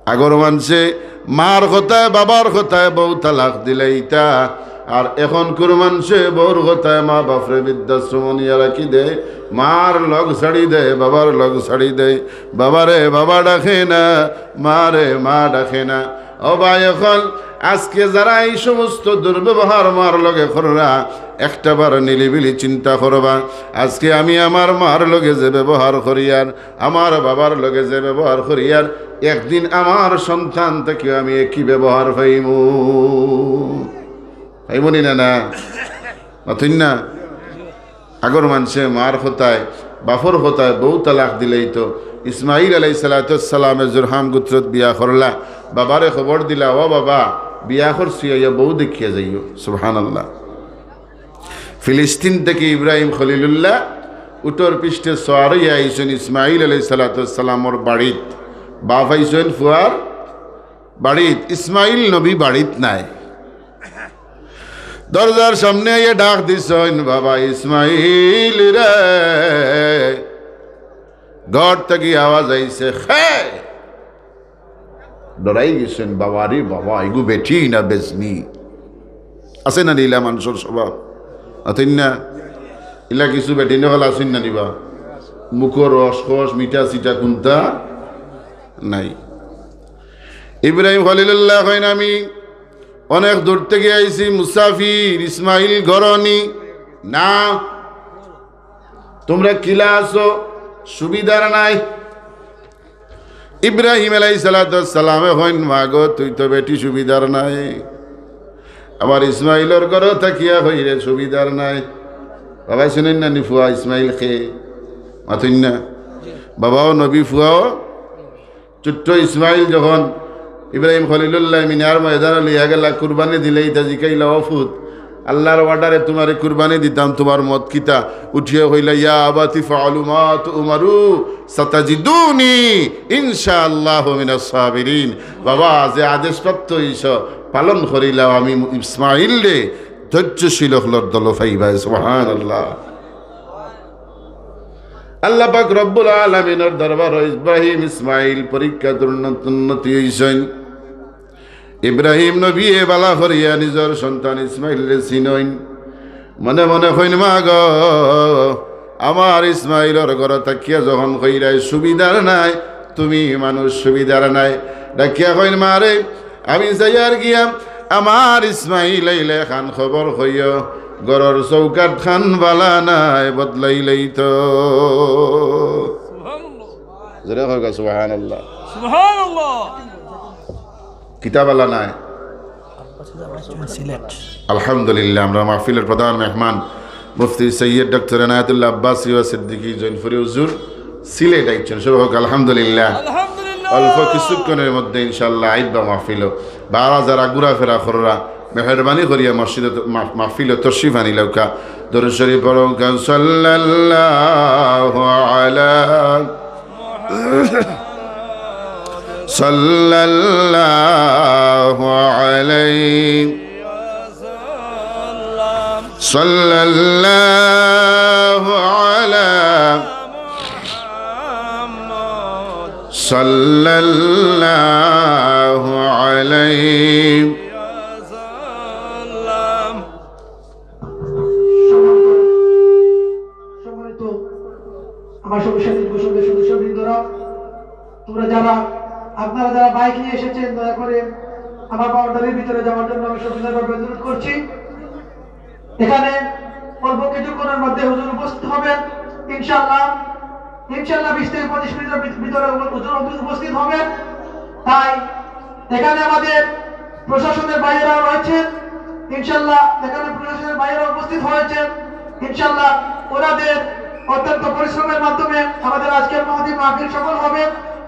আগর মানষে মার কথায়, বাবার কথায় বউ তালাক দিলাইতা, আর এখনকুর মানষে বউর কথায় মা বাপরে বৃদ্ধাশ্রম নিয়া রাখি দেয়, মার লগ ছাড়ি দেয়, বাবার লগ ছাড়ি দেয়, বাবারে বাবা ডাকে না, মারে মা ডাকে না। ও ভাই, অখন আজকে যারা এই সমস্ত দুর্ব্যবহার মার লগে কররা, একটা বার নিলিবিলি চিন্তা করবা, আজকে আমি আমার মার লগে যে ব্যবহার করিয়ার, আমার বাবার লগে যে ব্যবহার করিয়ার, একদিন আমার সন্তান থাকিও আমি একই ব্যবহার পাইমু। পাইমু নি না, না? মাতইন না? আগর মানষে মার কথায়, বাপর কথায় বউ তালাক দিলাইতো। ইসমাইল আলাইহিস সালাতু ওয়াস সালামে জুরহাম গোত্রত বিয়া করলা, বাবারে খবর দিলা, "ও বাবা, বিয়া করছি, আইয়া বউ দেখিয়া যাইও।" সুবহানাল্লাহ। ফিলিস্তিন থাকি ইব্রাহিম খলিলুল্লাহ উটর পিষ্ঠে সওয়ার অইয়া আইছইন ইসমাইল আলাইহিস সালাতু ওয়াস সালামর বাড়িত। বাপ আইছইন ফুয়ার বাড়িত, ইসমাইল নবী বাড়িত নাই। দরজার সামনে আইয়া ডাক দিছইন, "বাবা ইসমাইল রে।" ঘর থাকি আওয়াজ আইছে, "হে!" ডরাই গেছইন, "বাবা রে বাবা, এগু বেটি না বেজনি?" আছে না নি ইলা মানষর স্বভাব? মাতইন না? ইলা কিছু বেটিন অকল আছইন না নি বা? মুখর রস খস, মিঠা সিঠা কুন্তা নাই। ইব্রাহিম খলিলুল্লাহ কইন, "আমি অনেক দূর থাকি আইছি, মুসাফির, ইসমাইল ঘরো নি?" "না।" "তুমরা কিলা আছো?" "সুবিধার নাই।" ইব্রাহিম আলাইহিস সালাতু ওয়াস সালামে কইন, "মা গো, তুই তো বেটি সুবিধার নাই।" আবার ইসমাইলর ঘরো থাকিয়া কইরে সুবিধার নাই। বাবায় চিনইন না নি ফুয়া ইসমাইল কে? মাতইন না? বাবাও নবী, ফুয়াও। ছোট্ট ইসমাইল যখন ইব্রাহিম খলিলুল্লাহ মিনার ময়দানো লইয়া গেলা কুরবানি দিলাইতা, জিকাইলা, "ও ফুত, আল্লার অর্ডারে তুমারে কুরবানি দিতাম, তুমার মত কিতা?" উঠিয়া কইলা, "ইয়া আবাতি ফাআলু মা তু'মারু, সাতাজিদুনি ইনশাআল্লাহু মিনাস সাবিরিন।" বাবা, যে আদেশপ্রাপ্ত অইছো, পালন করিলাও, আমি ইসমাইলরে ধৈর্যশীল অকলর দলো পাইবায়। সুবহানাল্লাহ। আল্লাহ পাক রব্বুল আলামিনর দরবারো ইব্রাহিম ইসমাইল পরীক্ষাত উন্নত-, উন্নতি অইছইন। ইব্রাহিম নবীয়ে বালা করিয়া নিজর সন্তান ইসমাইলরে চিনইন। মনে মনে কইন, "মা গো, আমার ইসমাইলর ঘরো থাকিয়া যখন কইরায় সুবিধার নাই, তুমি মানুষ সুবিধার নাই।" ডাকিয়া কইন, "মা রে, আমি যাইয়ার গিয়া আমার ইসমাইল আইলে খান খবর কইও, ঘরর চৌকাঠ খান বালা নাই, বদলাইলাইতো।" সুবহানাল্লাহ। জোরে কইবা, সুবহানাল্লাহ। সুবহানাল্লাহ। কিতা বালা নাই? সিলেট। আলহামদুলিল্লাহ, আমরার মাহফিলর প্রধান মেহমান মুফতি সৈয়দ ডক্টর এনায়েতুল্লাহ আব্বাসী ওয়া সিদ্দিকী জৈনপুরী হুজুর সিলেট আইছইন। সবাই কউক্কা আলহামদুলিল্লাহ। আলহামদুলিল্লাহ। অল্প কিছুক্ষণর মধ্যে ইনশাআল্লাহ আইবা মাহফিলো। বারা যারা ঘুরাফেরা কররা, মেহেরবানি করিয়া মসজিদো ত-, মাহ-, মাহফিলো তশরিফ আনিলাউক্কা। দরুদ শরিফ পড়উক্কা, সাল্লাল্লাহু আলা, সাল্লাল্লাহু আলাইহি, সাল্লাল্লাহু আলা, সাল্লাল্লাহু আলাইহি। সম্মানিত আমার সদস্য, সদস্যবৃন্দরা, তোমরা যারা, আপনারা যারা বাইক নিয়ে এসেছেন, দয়া করে আমার বাউন্ডারির ভিতরে যাওয়ার জন্য আমি সবিনয়ভাবে অনুরোধ করছি। এখানে অল্প কিছুক্ষণের মধ্যে হুজুর উপস্থিত হবেন, ইনশাআল্লাহ। ইনশাআল্লাহ, বিশ থেকে পঁচিশ মিনিটের ভিত-, ভিতরে হুজুর উপ-, উপস্থিত হবেন। তাই এখানে আমাদের প্রশাসনের ভাইয়েরাও রয়েছেন, ইনশাআল্লাহ। এখানে প্রশাসনের ভাইয়েরা উপস্থিত হয়েছেন, ইনশাআল্লাহ। ওনাদের অত্যন্ত পরিশ্রমের মাধ্যমে আমাদের আজকের মহতী মাহফিল সফল হবে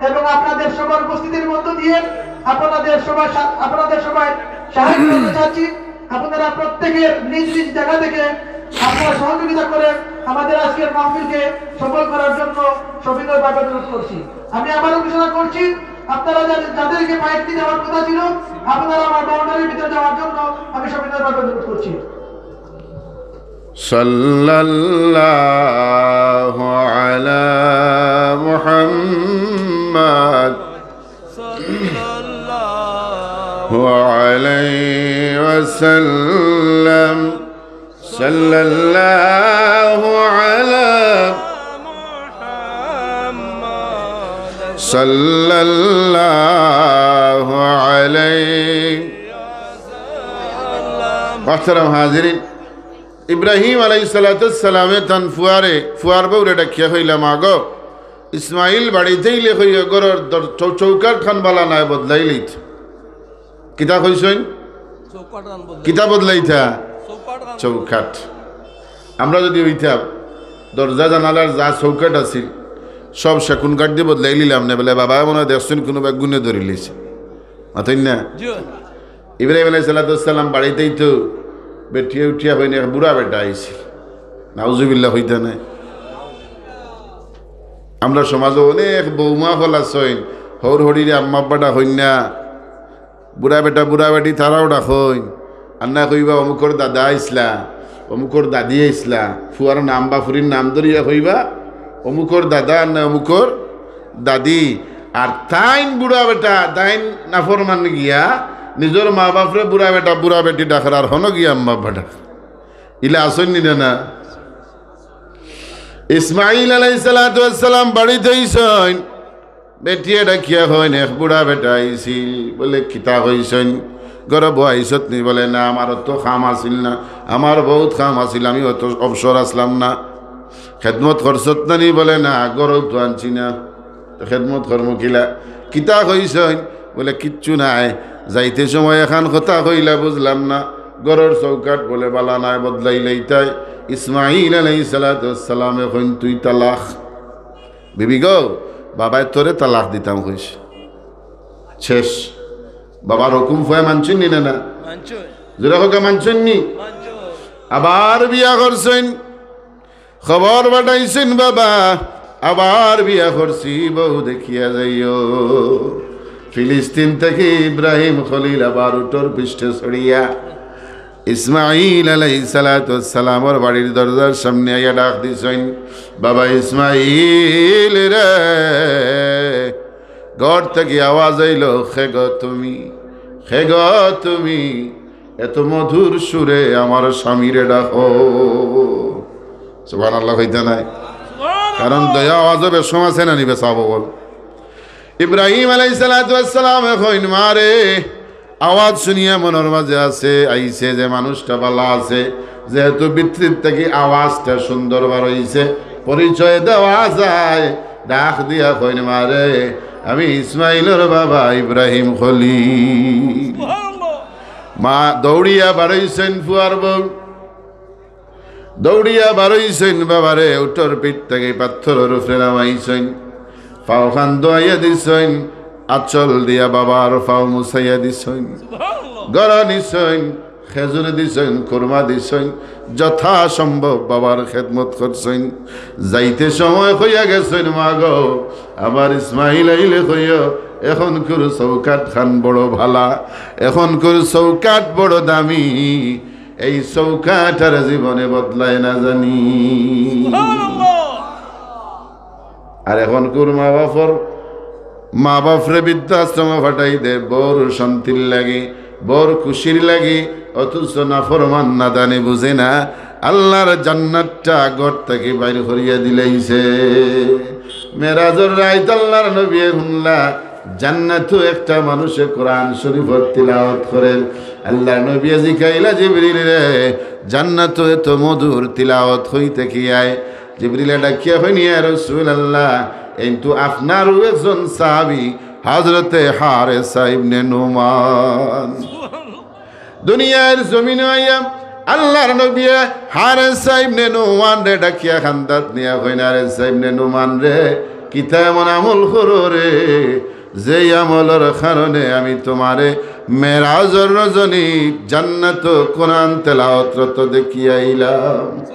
এবং আপনাদের সবার উপস্থিতির মধ্য দিয়ে আপনাদের সবার সা-, আপনাদের সবাই সাহায্য করতে চাচ্ছি। আপনারা প্রত্যেকের নিজ নিজ জায়গা থেকে আপনারা সহযোগিতা করে আমাদের আজকের মাহফিলকে সফল করার জন্য সবিনয় ভাবে অনুরোধ করছি। আমি আবারও ঘোষণা করছি, আপনারা যাদের, যাদেরকে মাইক নিয়ে যাওয়ার কথা ছিল, আপনারা আমার বাউন্ডারির ভিতরে যাওয়ার জন্য আমি সবিনয় ভাবে অনুরোধ করছি। صلى الله على محمد صلى الله عليه وسلم. صلى الله على محمد صلى الله عليه وسلم. محترم حاضرين، ইব্রাহিম আলাইহিস সালাতু ওয়াস সালামে তান ফুয়ারে, ফুয়ার বউরে ডাকিয়া কইলা, "মা গো, ইসমাইল বাড়িত আইলে কইও, ঘরর দর-, চৌ-, চৌকাঠ খান বালা নায়, বদলাইলিত।" কিতা কইছইন? চৌকাঠ খান বদলাই। কিতা বদলাইতা? চৌকাঠ খান। চৌকাঠ। আমরা যদি অইতাম, দরজা জানালার যা চৌকাঠ আছিল, সব সেগুন কাঠ দি বদলাইলিলাম নে, বলে, "বাবা, মনে অয় দেখছইন কুনু বেগুনে ধরিলিছে।" মাতইন না? জি। ইব্রাহিম আলাইহিস সালাতু ওয়াস সালাম বাড়িত আইতো, বেটিয়ে উঠিয়া কইন, "এক বুড়া বেটা আইছিল।" নাউজুবিল্লাহ কইতা নায়? আমরা সমাজো অনেক বউমা অকল আছইন, হউর হড়িরে আম্মা আব্বা ডাকইন না, বুড়া বেটা, বুড়া বেটি তারাও ডাকইন। আর না কইবা, "অমুকর দাদা আইছলা, অমুকর দাদি আইছলা।" ফুয়ার নাম বা ফুরির নাম ধরিয়া কইবা, "অমুকর দাদা", আর না, "অমুকর দাদি।" আর তাইন বুড়া বেটা, তাইন নাফরমান গিয়া নিজর মা বাপরে বুড়া বেটা, বুড়া বেটি ডাকরা, আর হনো গিয়া আম্মা আব্বা ডাকরা। ইলা আছইন নি না? ইসমাইল আলাইহিস সালাতু ওয়াস সালাম বাড়িত আইছইন, বেটিয়ে ডাকিয়া কইন, "এক বুড়া বেটা আইছিল।" বলে, "কিতা কইছইন? ঘরো বউ আইছত নি?" বলে, "না, আমার অত কাম আছিল না, আমার বউত কাম আছিল, আমি অত অবসর আছলাম না।" "খেদমত করছত না নি?" বলে, "না, ঘরো তো আনছি না, তো খেদমত করমু কিলা?" "কিতা কইছইন?" বলে, "কিচ্ছু নায়, যাইতে সময় এখান কথা কইলা বুঝলাম না, ঘরর চৌকাঠ বলে বালা নায়, বদলাইলাইতায়।" ইসমাইল আলাইহিস সালাতু ওয়াস সালামে কইন, "তুই তালাক।" বিবি গো, বাবায় তোরে তালাক দিতাম কইছে। শেষ। বাবার হুকুম ফুয়ায় মানছইন নি না? না। মানছইন। জোরে কউক্কা, মানছইন নি? মানছইন। আবার বিয়া করছইন, খবর পাঠাইছইন, "বাবা, আবার বিয়া করছি, বউ দেখিয়া যাইও।" ফিলিস্তিন থাকি ইব্রাহিম খলিল আবার উটর পিষ্ঠে চড়িয়া ইসমাইল আলাইহিস সালাতু ওয়াস সালামর বাড়ির দরজার সামনে আইয়া ডাক দিছইন, "বাবা ইসমাইল রে।" ঘর থাকি আওয়াজ আইলো, "কে গো তুমি? কে গো তুমি? এত মধুর সুরে আমার স্বামীরে ডাকো।" সুবহানাল্লাহ কইতা নায়? কারণ দয়া আওয়াজও বেশকম আছে না নি, বেশকম অকল। ইব্রাহিম আলাইহিস সালাতু ওয়াস সালামে কইন, "মা রে, আওয়াজ শুনিয়া মনর মাঝে আছে, আইছে যে মানুষটা বালা আছে, যেহেতু ভিতর থাকি আওয়াজটা সুন্দর বার অইছে, পরিচয় দেওয়া যায়।" ডাক দিয়া কইন, "মা রে, আমি ইসমাইলর বাবা ইব্রাহিম খলিল।" মা দৌড়িয়া বারইছইন, ফুয়ার বউ দৌড়িয়া বারইছইন, বাবারে উটর পিঠ থাকি পাথরর উপরে নামাইছইন, পাও খান দোয়াইয়া দিছইন, আঁচল দিয়া বাবার পাও মুছাইয়া দিছইন, ঘরো নিছইন, খেজুর দিছইন, খুরমা দিছইন, যথাসম্ভব বাবার খেদমত করছইন। যাইতে সময় কইয়া গেছইন, "মা গো, আমার ইসমাইল আইলে কইও, এখনকুর চৌকাঠ খান বড় ভালা, এখনকুর চৌকাঠ বড় দামি, এই চৌকাঠ আর জীবনে বদলায় না জানি।" সুবহানাল্লাহ। আর এখনকুর মা বাপর, মা বাপরে বৃদ্ধাশ্রমে পাঠাই দে, বড় শান্তির লাগি, বড় খুশির লাগি, অথচ নাফরমান নাদানে বুঝে না, আল্লাহর জান্নাতটা ঘর থাকি বাইর করিয়া দিলাইছে। মেরাজর রাইত আল্লাহর নবীয়ে হুনলা, জান্নাতো একটা মানুষে কোরআন শরীফর তিলাওয়াত করের। আল্লাহর নবীয়ে জিকাইলা, "জিবরিল রে, জান্নাতো এত মধুর তিলাওয়াত হইতে কি আয়?" জিবরিলে ডাকিয়া কইন, "ইয়া রাসূলুল্লাহ, এইন তো আপনারও একজন সাহাবী, হযরতে হারেসা ইবনে নুমান।" দুনিয়ার জমিনো আইয়া আল্লাহর নবীয়ে হারেসা ইবনে নুমানরে ডাকিয়া কান্দাত নিয়া কইন, "হারেসা ইবনে নুমান রে, কিতা এমন আমল করো রে? যেই আমলর কারণে আমি তোমারে মেরাজর রজনী জান্নাতো কোরআন তেলাওয়াতরত দেখিয়া আইলাম।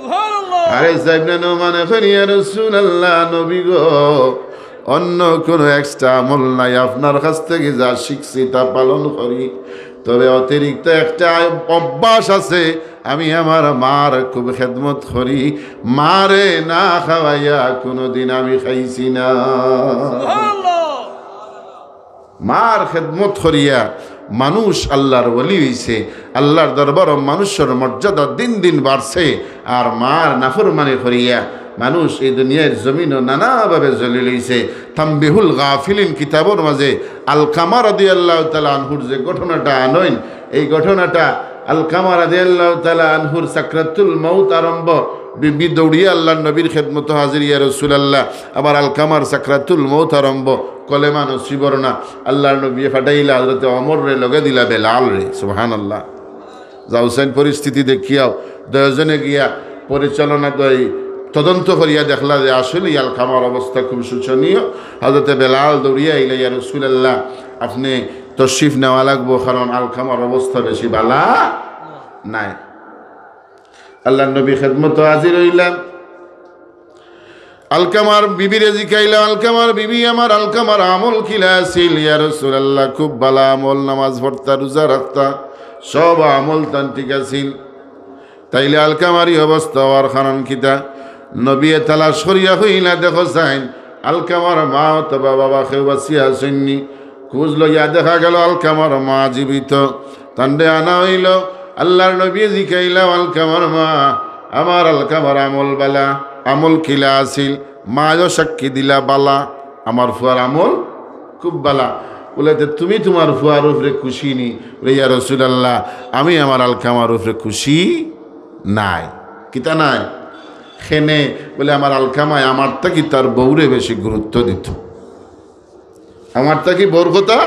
আরে সাইবনে নোমানে কইন, ইয়া রাসূলুল্লাহ, নবী গো, অন্য কোনো এক্সট্রা আমল নাই, আপনার কাছ থেকে যা শিখছি তা পালন করি, তবে অতিরিক্ত একটা অভ্যাস আছে, আমি আমার মার খুব খেদমত করি, মারে না খাওয়াইয়া কোনোদিন আমি খাইছি না। মার খেদমত করিয়া মানুষ আল্লাহর ওলি হইছে, আল্লাহর দরবারো মানুষর মর্যাদা দিন দিন বাড়ছে। আর মার নাফরমানি করিয়া মানুষ এই দুনিয়ার জমিনো নানাভাবে জলিল হইছে। তাম্বিহুল গাফিলিন কিতাবর মাঝে আলকামা রাদিয়াল্লাহু তাআলা আনহুর যে ঘটনাটা আনইন, এই ঘটনাটা আলকামা রাদিয়াল্লাহু তাআলা আনহুর সাকরাতুল মউত আরম্ভ, বিবি দৌড়িয়া আল্লাহর নবীর খেদমতো হাজির, ইয়া রাসূলুল্লাহ, আমার আলকামার সাকরাতুল মউত আরম্ভ, কলেমা নসিবর না। আল্লাহর নবী ফাটাইলা হযরতে ওমররে, লগে দিলা বেলালরে। সুবহানাল্লাহ। যাউছইন পরিস্থিতি দেখিয়াও, দুইজনে গিয়া পরিচালনা, ওই তদন্ত করিয়া দেখলা যে আসলে আলকামার অবস্থা খুব শোচনীয়। হযরতে বেলাল দৌড়িয়া আইলা, ইয়া রাসূলুল্লাহ, আপনে তশরিফ নেওয়া লাগবো, কারণ আলকামার অবস্থা বেশি বালা নাই। আল্লাহর নবী খেদমতো হাজির হইলা। আলকামার বিবিরে জিকাইলা, আলকামার বিবি আমার, আলকামার আমল কিলা আছিল? ইয়া রাসূলুল্লাহ, খুব বালা আমল, নামাজ পড়তা, রোজা রাখতা, সব আমল তান ঠিক আছিল। তাইলে আলকামার ই অবস্থা হওয়ার কারণ কিতা? নবীয়ে তালাশ করিয়া কইলা, দেখো চাইন, আলকামার মা অথবা বাবা কেউ বাঁচিয়া আছইন নি? খোঁজ লইয়া দেখা গেল আলকামার মা জীবিত। তানরে আনা হইল। আল্লাহর নবী জিকাইলা, আলকামার মা, আমার আলকামার আমল বালা, আমল কিলা আছিল? মায়ও সাক্ষী দিলা বালা, আমার ফুয়ার আমল খুব বালা। বলে, "তে তুমি তোমার ফুয়ার উপরে খুশি নি?" বলে, "ইয়া রাসূলুল্লাহ, আমি আমার আলকামার উপরে খুশি নাই।" কিতা নাই? কেনে? বলে, "আমার আলকামায় আমার থাকি তার বউরে বেশি গুরুত্ব দিত, আমার থাকি বউর কথা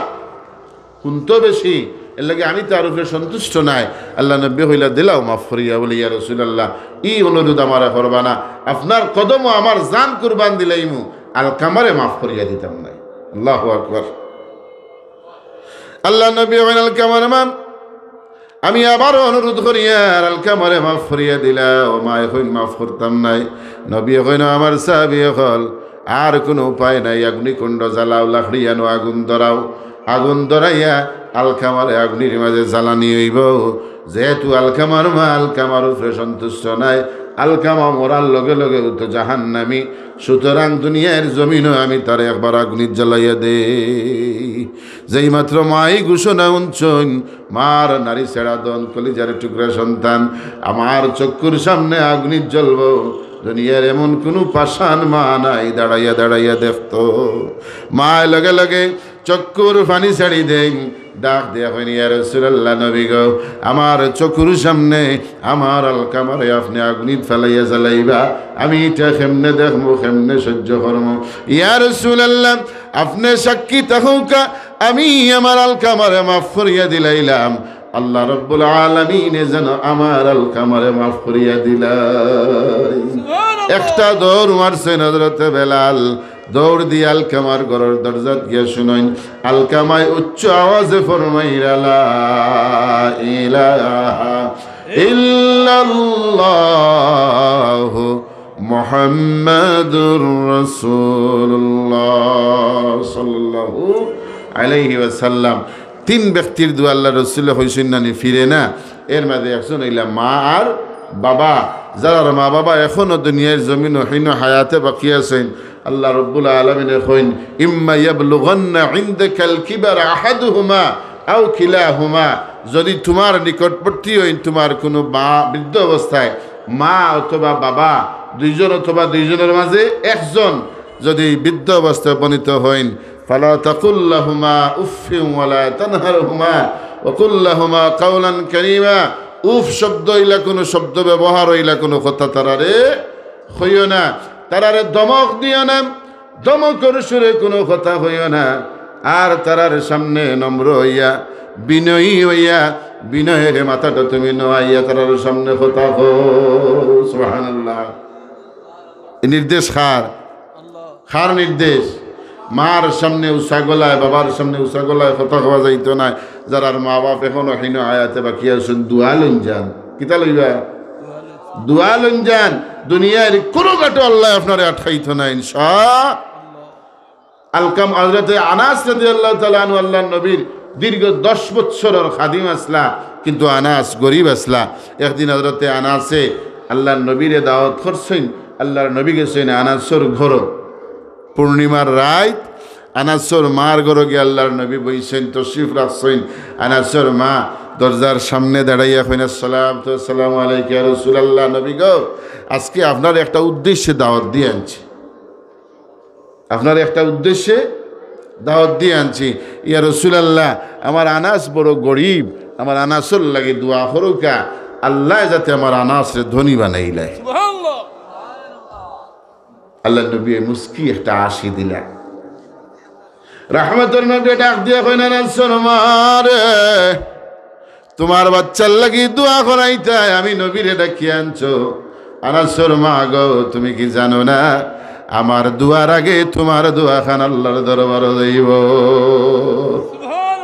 হুনতো বেশি, এর লাগি আমি তার উপরে সন্তুষ্ট নাই।" আল্লাহর নবী কইলা, "দিলাও মাফ করিয়া।" বলে, "ইয়া রাসূলুল্লাহ, ই অনুরোধ আমারে করবা না, আপনার কদমো আমার জান কুরবান দিলাইমু, আলকামারে মাফ করিয়া দিতাম নায়।" আল্লাহু আকবার। আল্লাহর নবী কইন, "আলকামার মা, আমি আবারও অনুরোধ করিয়ার আলকামারে মাফ করিয়া দিলাও।" মায় কইন, "মাফ করতাম নায়।" নবী কইন, "আমার সাহাবী অকল, আর কোনো উপায় নাই, অগ্নিকুণ্ড জ্বালাও, লাকড়ি আনো, আগুন ধরাও, আগুন ধরাইয়া আলকামারে অগ্নির মাঝে জ্বালানি হইব।" যেহেতু আলকামার মা আলকামার উপরে সন্তুষ্ট নাই, আলকামা মরার লগে লগে ও তো জাহান্নামী, সুতরাং দুনিয়ার জমিনো আমি তারে একবার অগ্নিত জ্বালাইয়া দেই। যেই মাত্র মা ই ঘোষণা হুনছইন, মার নাড়ি ছেড়া দন, কলিজার টুকরা সন্তান, আমার চক্ষুর সামনে অগ্নিত জ্বলবো, দুনিয়ার এমন কোনো পাষাণ মা নাই দাঁড়াইয়া দাঁড়াইয়া দেখতো। মায় লগে লগে চক্ষুর পানি ছাড়ি দেইন, ডাক দিয়া কইন, "ইয়া রাসূলুল্লাহ, নবী গো, আমার চক্ষুর সামনে আমার আলকামারে আপনে অগ্নিত ফালাইয়া জ্বালাইবা, আমি ইটা কেমনে দেখমু, কেমনে সহ্য করমু? ইয়া রাসূলুল্লাহ, আপনে সাক্ষী থাকউক্কা, আমি আমার আলকামারে মাফ করিয়া দিলাইলাম, আল্লাহ রব্বুল আলামিনে যেন আমার আলকামারে মাফ করিয়া দিলাই।" একটা দৌড় মারছইন হযরতে বেলাল, দৌড় দিয়া আলকামার ঘরর দরজাত গিয়া শুনইন, আলকামায় উচ্চ আওয়াজে ফরমাইরা, "লা ইলাহা ইল্লাল্লাহু মুহাম্মাদুর রাসূলুল্লাহ সাল্লাল্লাহু আলাইহি ওয়াসাল্লাম।" তিন ব্যক্তির দোয়া আল্লাহর রসুলে কইছইন না নি, ফিরে না। এর মাঝে একজন অইলা মা আর বাবা, যারার মা বাবা এখনো দুনিয়ার জমিনো হিনো হায়াতে বাকি আছইন। আল্লাহ রব্বুল আলামিনে কইন, "ইম্মা ইয়াবলুগান্না ইনদাকাল কিবারা আহাদুহুমা আও কিলাহুমা", যদি তোমার নিকটবর্তী অইন তোমার কোনো মা বৃদ্ধ অবস্থায়, মা অথবা বাবা দুইজন অথবা দুইজনের মাঝে একজন যদি বৃদ্ধ অবস্থায় উপনীত হইন, "ফালা তাকুল লাহুমা উফফিন ওয়ালা তানহারহুমা ওয়া কুল লাহুমা কাওলান কারীমা।" উফ শব্দ অইলা কোনো শব্দ ব্যবহার অইলা কোনো কথা তারারে কইও না, তারারে ধমক দিও না, ধমকর সুরে কোনো কথা কইও না। আর তারার সামনে নম্র অইয়া, বিনয়ী অইয়া, বিনয়ের মাথাটা তুমি নোয়াইয়া তারার সামনে কথা কও। সুবহানাল্লাহ। এই নির্দেশ কার? কার নির্দেশ? মার সামনে উচা গলায়, বাবার সামনে উচা গলায় কথা কওয়া যাইতো নায়। যারার মা বাপ এখনো হিনো হায়াতে বাকি আছইন, দোয়া লইন যান। কিতা লইবা? দোয়া লইন যান। দুনিয়ার কোনো ঘাটো আল্লায় আপনারে আটকাইতো নায়, ইনশা আলকাম হযরতে আনাস রাদিয়াল্লাহু তাআলা আনহু আল্লাহর নবীর দীর্ঘ দশ বছরর খাদিম আছলা, কিন্তু আনাস গরিব আছলা। একদিন হযরতে আনাসে আল্লাহর নবীরে দাওয়াত করছইন, আল্লাহর নবী গেছইন আনাসর ঘরো। পূর্ণিমার রাইত আনাসর মার ঘরো গিয়া আল্লাহর নবী বইছইন, তশরিফ রাখছইন। আনাসর মা দরজার সামনে দাঁড়াইয়া কইন, "আসসালাতু ওয়াসসালামু আলাইকা ইয়া রাসূলুল্লাহ, নবী গো, আজকে আপনার একটা উদ্দেশ্যে দাওয়াত দিয়া আনছি।" আপনার একটা উদ্দেশ্যে দাওয়াত দিয়া আনছি। ইয়া রাসূলুল্লাহ, আমার আনাস বড় গরিব, আমার আনাসর লাগি দোয়া করউক্কা, আল্লায় যাতে আমার আনাসরে ধনী বানাইলায়। সুবহানাল্লাহ। আল্লাহর নবী মুস্কি একটা হাসি দিলা। রহমতর নবী ডাক দিয়া কইন, "আনাসর মা রে, তুমার বাচ্চার লাগি দোয়া করাইতায় আমি নবীরে ডাকিয়া আনছো। আনাসর মা গো, তুমি কি জানো না, আমার দোয়ার আগে তুমার দোয়াখান আল্লাহর দরবারো যাইবো।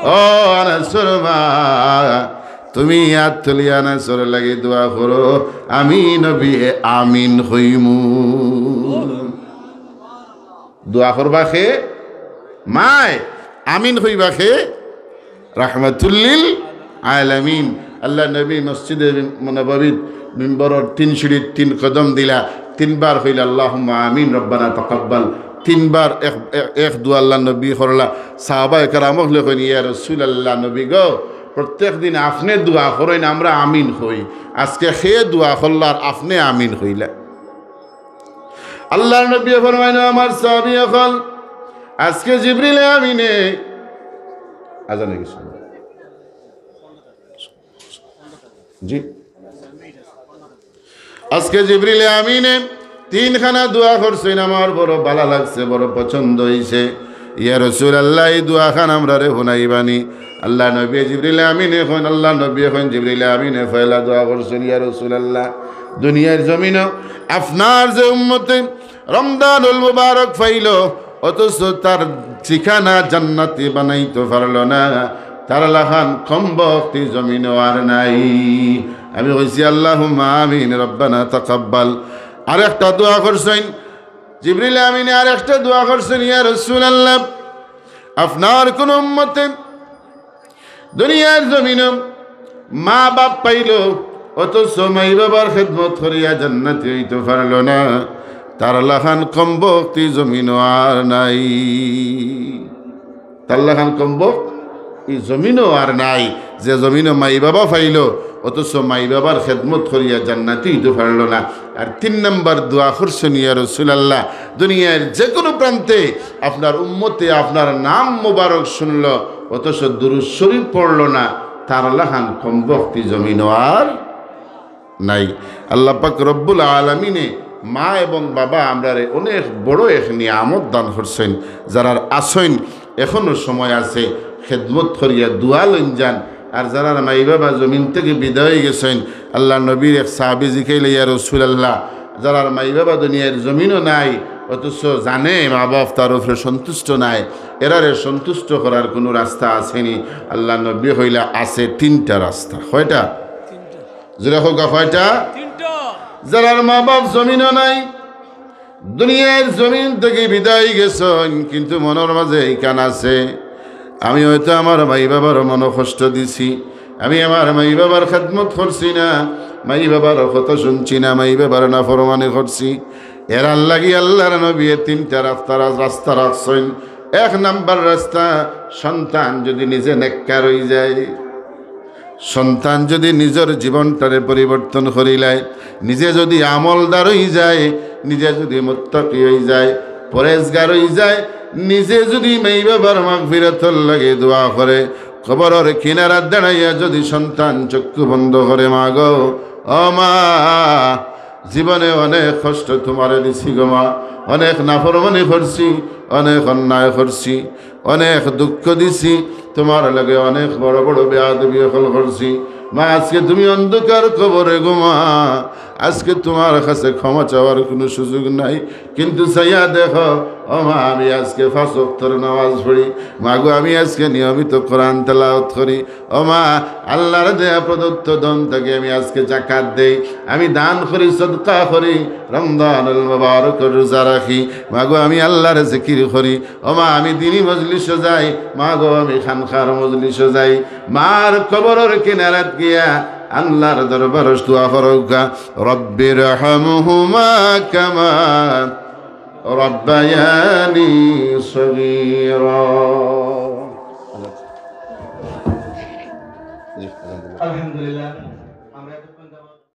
ও আনাসর মা, তুমি আত তুলিয়া আনাসর লাগি দোয়া করো, আমি নবীয়ে আমিন কইমু।" দোয়া করবা কে? মায়। আমিন কইবা কে? রাহমাতুল্লিল আলামিন। আল্লাহর নবী মসজিদে নববীত মিম্বরর তিন সিঁড়িত তিন কদম দিলা, তিনবার কইলা, "আল্লাহুম্মা আমিন, রব্বানা তাকাব্বাল।" তিনবার এক, এক, এক দোয়া আল্লাহর নবী করলা। সাহাবায়ে কেরাম অকলে কইন, "ইয়া রাসূলুল্লাহ, নবী গো, প্রত্যেক দিন আপনে দোয়া করইন, আমরা আমিন কই, আজকে কে দোয়া করলা আর আপনে আমিন কইলা?" আল্লাহর নবী ফরমাইন, "আমার সাহাবী অকল, আজকে জিবরিল আমিনে," আজান অই গেছে। জি। আজকে জিবরিল আমিনে তিনখানা দোয়া করছইন, আমার বড় ভালা লাগছে, বড় পছন্দ অইছে। ইয়া রাসূলুল্লাহ, ই দোয়াখান আমরারে হুনাইবানি? আল্লাহর নবী জিবরিল আমিনে কইন, আল্লাহর নবী কইন, জিবরিল আমিনে পয়লা দোয়া করছইন, ইয়া রাসূলুল্লাহ, দুনিয়ার জমিনো আপনার যে উম্মতে রমজানুল মুবারক পাইলো, অথচ তার ঠিকানা জান্নাতি বানাইতো পারলো না, তার লাখান কমবখতি জমিনো আর নাই। আমি কইছি, "আল্লাহুম্মা আমিন, রব্বানা তাকাব্বাল।" আরেকটা দোয়া করছইন, জিবরিল আমিনে আরেকটা দোয়া করছইন, ইয়া রাসূলুল্লাহ, আপনার কোন উম্মতে দুনিয়ার জমিনো মা বাপ পাইলো, অথচ মাই বাবার খেদমত করিয়া জান্নাতি অইতো পারলো না, তার লাখান কমবখতি জমিনো আর নাই। তার লাখান কমবখত ই জমিনো আর নাই। যে জমিনো মাই বাবা পাইলো, অথচ মাই বাবার খেদমত করিয়া জান্নাতি অইতো পারলো না। আর তিন নাম্বার দোয়া করছইন, ইয়া রাসূলুল্লাহ, দুনিয়ার যে কোনো প্রান্তে আপনার উম্মতে আপনার নাম মোবারক শুনলো, অথচ দুরূদ শরীফ পড়লো না, তার লাখান কমবখতি জমিনো আর নাই। আল্লাহ পাক রব্বুল আলামিনে মা এবং বাবা আমরারে অনেক বড় এক নিয়ামত দান করছইন। যারার আছইন, এখনো সময় আছে, খেদমত করিয়া দোয়া লইন যান। আর যারার মাই বাবা জমিন থাকি বিদায় অই গেছইন, আল্লাহর নবীর এক সাহাবী জিকাইলা, "ইয়া রাসূলুল্লাহ, যারার মাই বাবা দুনিয়ার জমিনো নাই, অথচ জানে মা বাপ তার উপরে সন্তুষ্ট নায়, এরারে সন্তুষ্ট করার কোনো রাস্তা আছেনি?" আল্লাহর নবী কইলা, "আছে তিনটা রাস্তা।" কয়টা? জোরে কউক্কা, কয়টা? তিনটা। যারার মা বাপ জমিনো নাই, দুনিয়ার জমিন থাকি বিদায় গেছইন, কিন্তু মনর মাঝে ইখান আছে, "আমি হয়তো আমার মাই বাবার মনো কষ্ট দিছি, আমি আমার মাই বাবার খেদমত করছি না, মাই বাবার কথা শুনছি না, মাই বাবার নাফরমানি করছি।" এরার লাগি আল্লাহর নবীয়ে তিনটা রাস্তা, রাস্তা রাখছইন। এক নাম্বার রাস্তা, সন্তান যদি নিজে নেককার অই যায়, সন্তান যদি নিজর জীবনটারে পরিবর্তন করিলায়, নিজে যদি আমলদার অই যায়, নিজে যদি মুত্তাকি অই যায়, পরেজগার অই যায়, নিজে যদি মাই বাবার মাগফিরাতর লাগি দোয়া করে, কবরর কিনারাত দাঁড়াইয়া যদি সন্তান চক্ষু বন্ধ করে, "মা গো, ও মা, জীবনে অনেক কষ্ট তুমারে দিছি গো মা, অনেক নাফরমানি করছি, অনেক অন্যায় করছি, অনেক দুঃখ দিছি, তুমার লগে অনেক বড় বড় বেয়াদবি অকল করছি। মা, আজকে তুমি অন্ধকার কবরে গো মা, আজকে তোমার কাছে ক্ষমা চাওয়ার কোনো সুযোগ নাই, কিন্তু চাইয়া দেখো, ও মা, আমি আজকে পাঁচ ওয়াক্তর নামাজ পড়ি, মাগো, আমি আজকে নিয়মিত কোরআন তেলাওয়াত করি, ও মা, আল্লাহর দেয়া প্রদত্ত ধন থাকি আমি আজকে যাকাত দেই, আমি দান করি, সদকা করি, রমজানুল মুবারকর রোজা রাখি, মাগো, আমি আল্লাহর জিকির করি, ও মা, আমি দিনী মজলিসো যাই, মাগো, আমি খানকার মজলিসো যাই। মার কবরর কিনারাত গিয়া আল্লাহর দরবারো দোয়া করউক্কা, রব্বির হামহুমা কামা রব্বায়ানি সগীরা।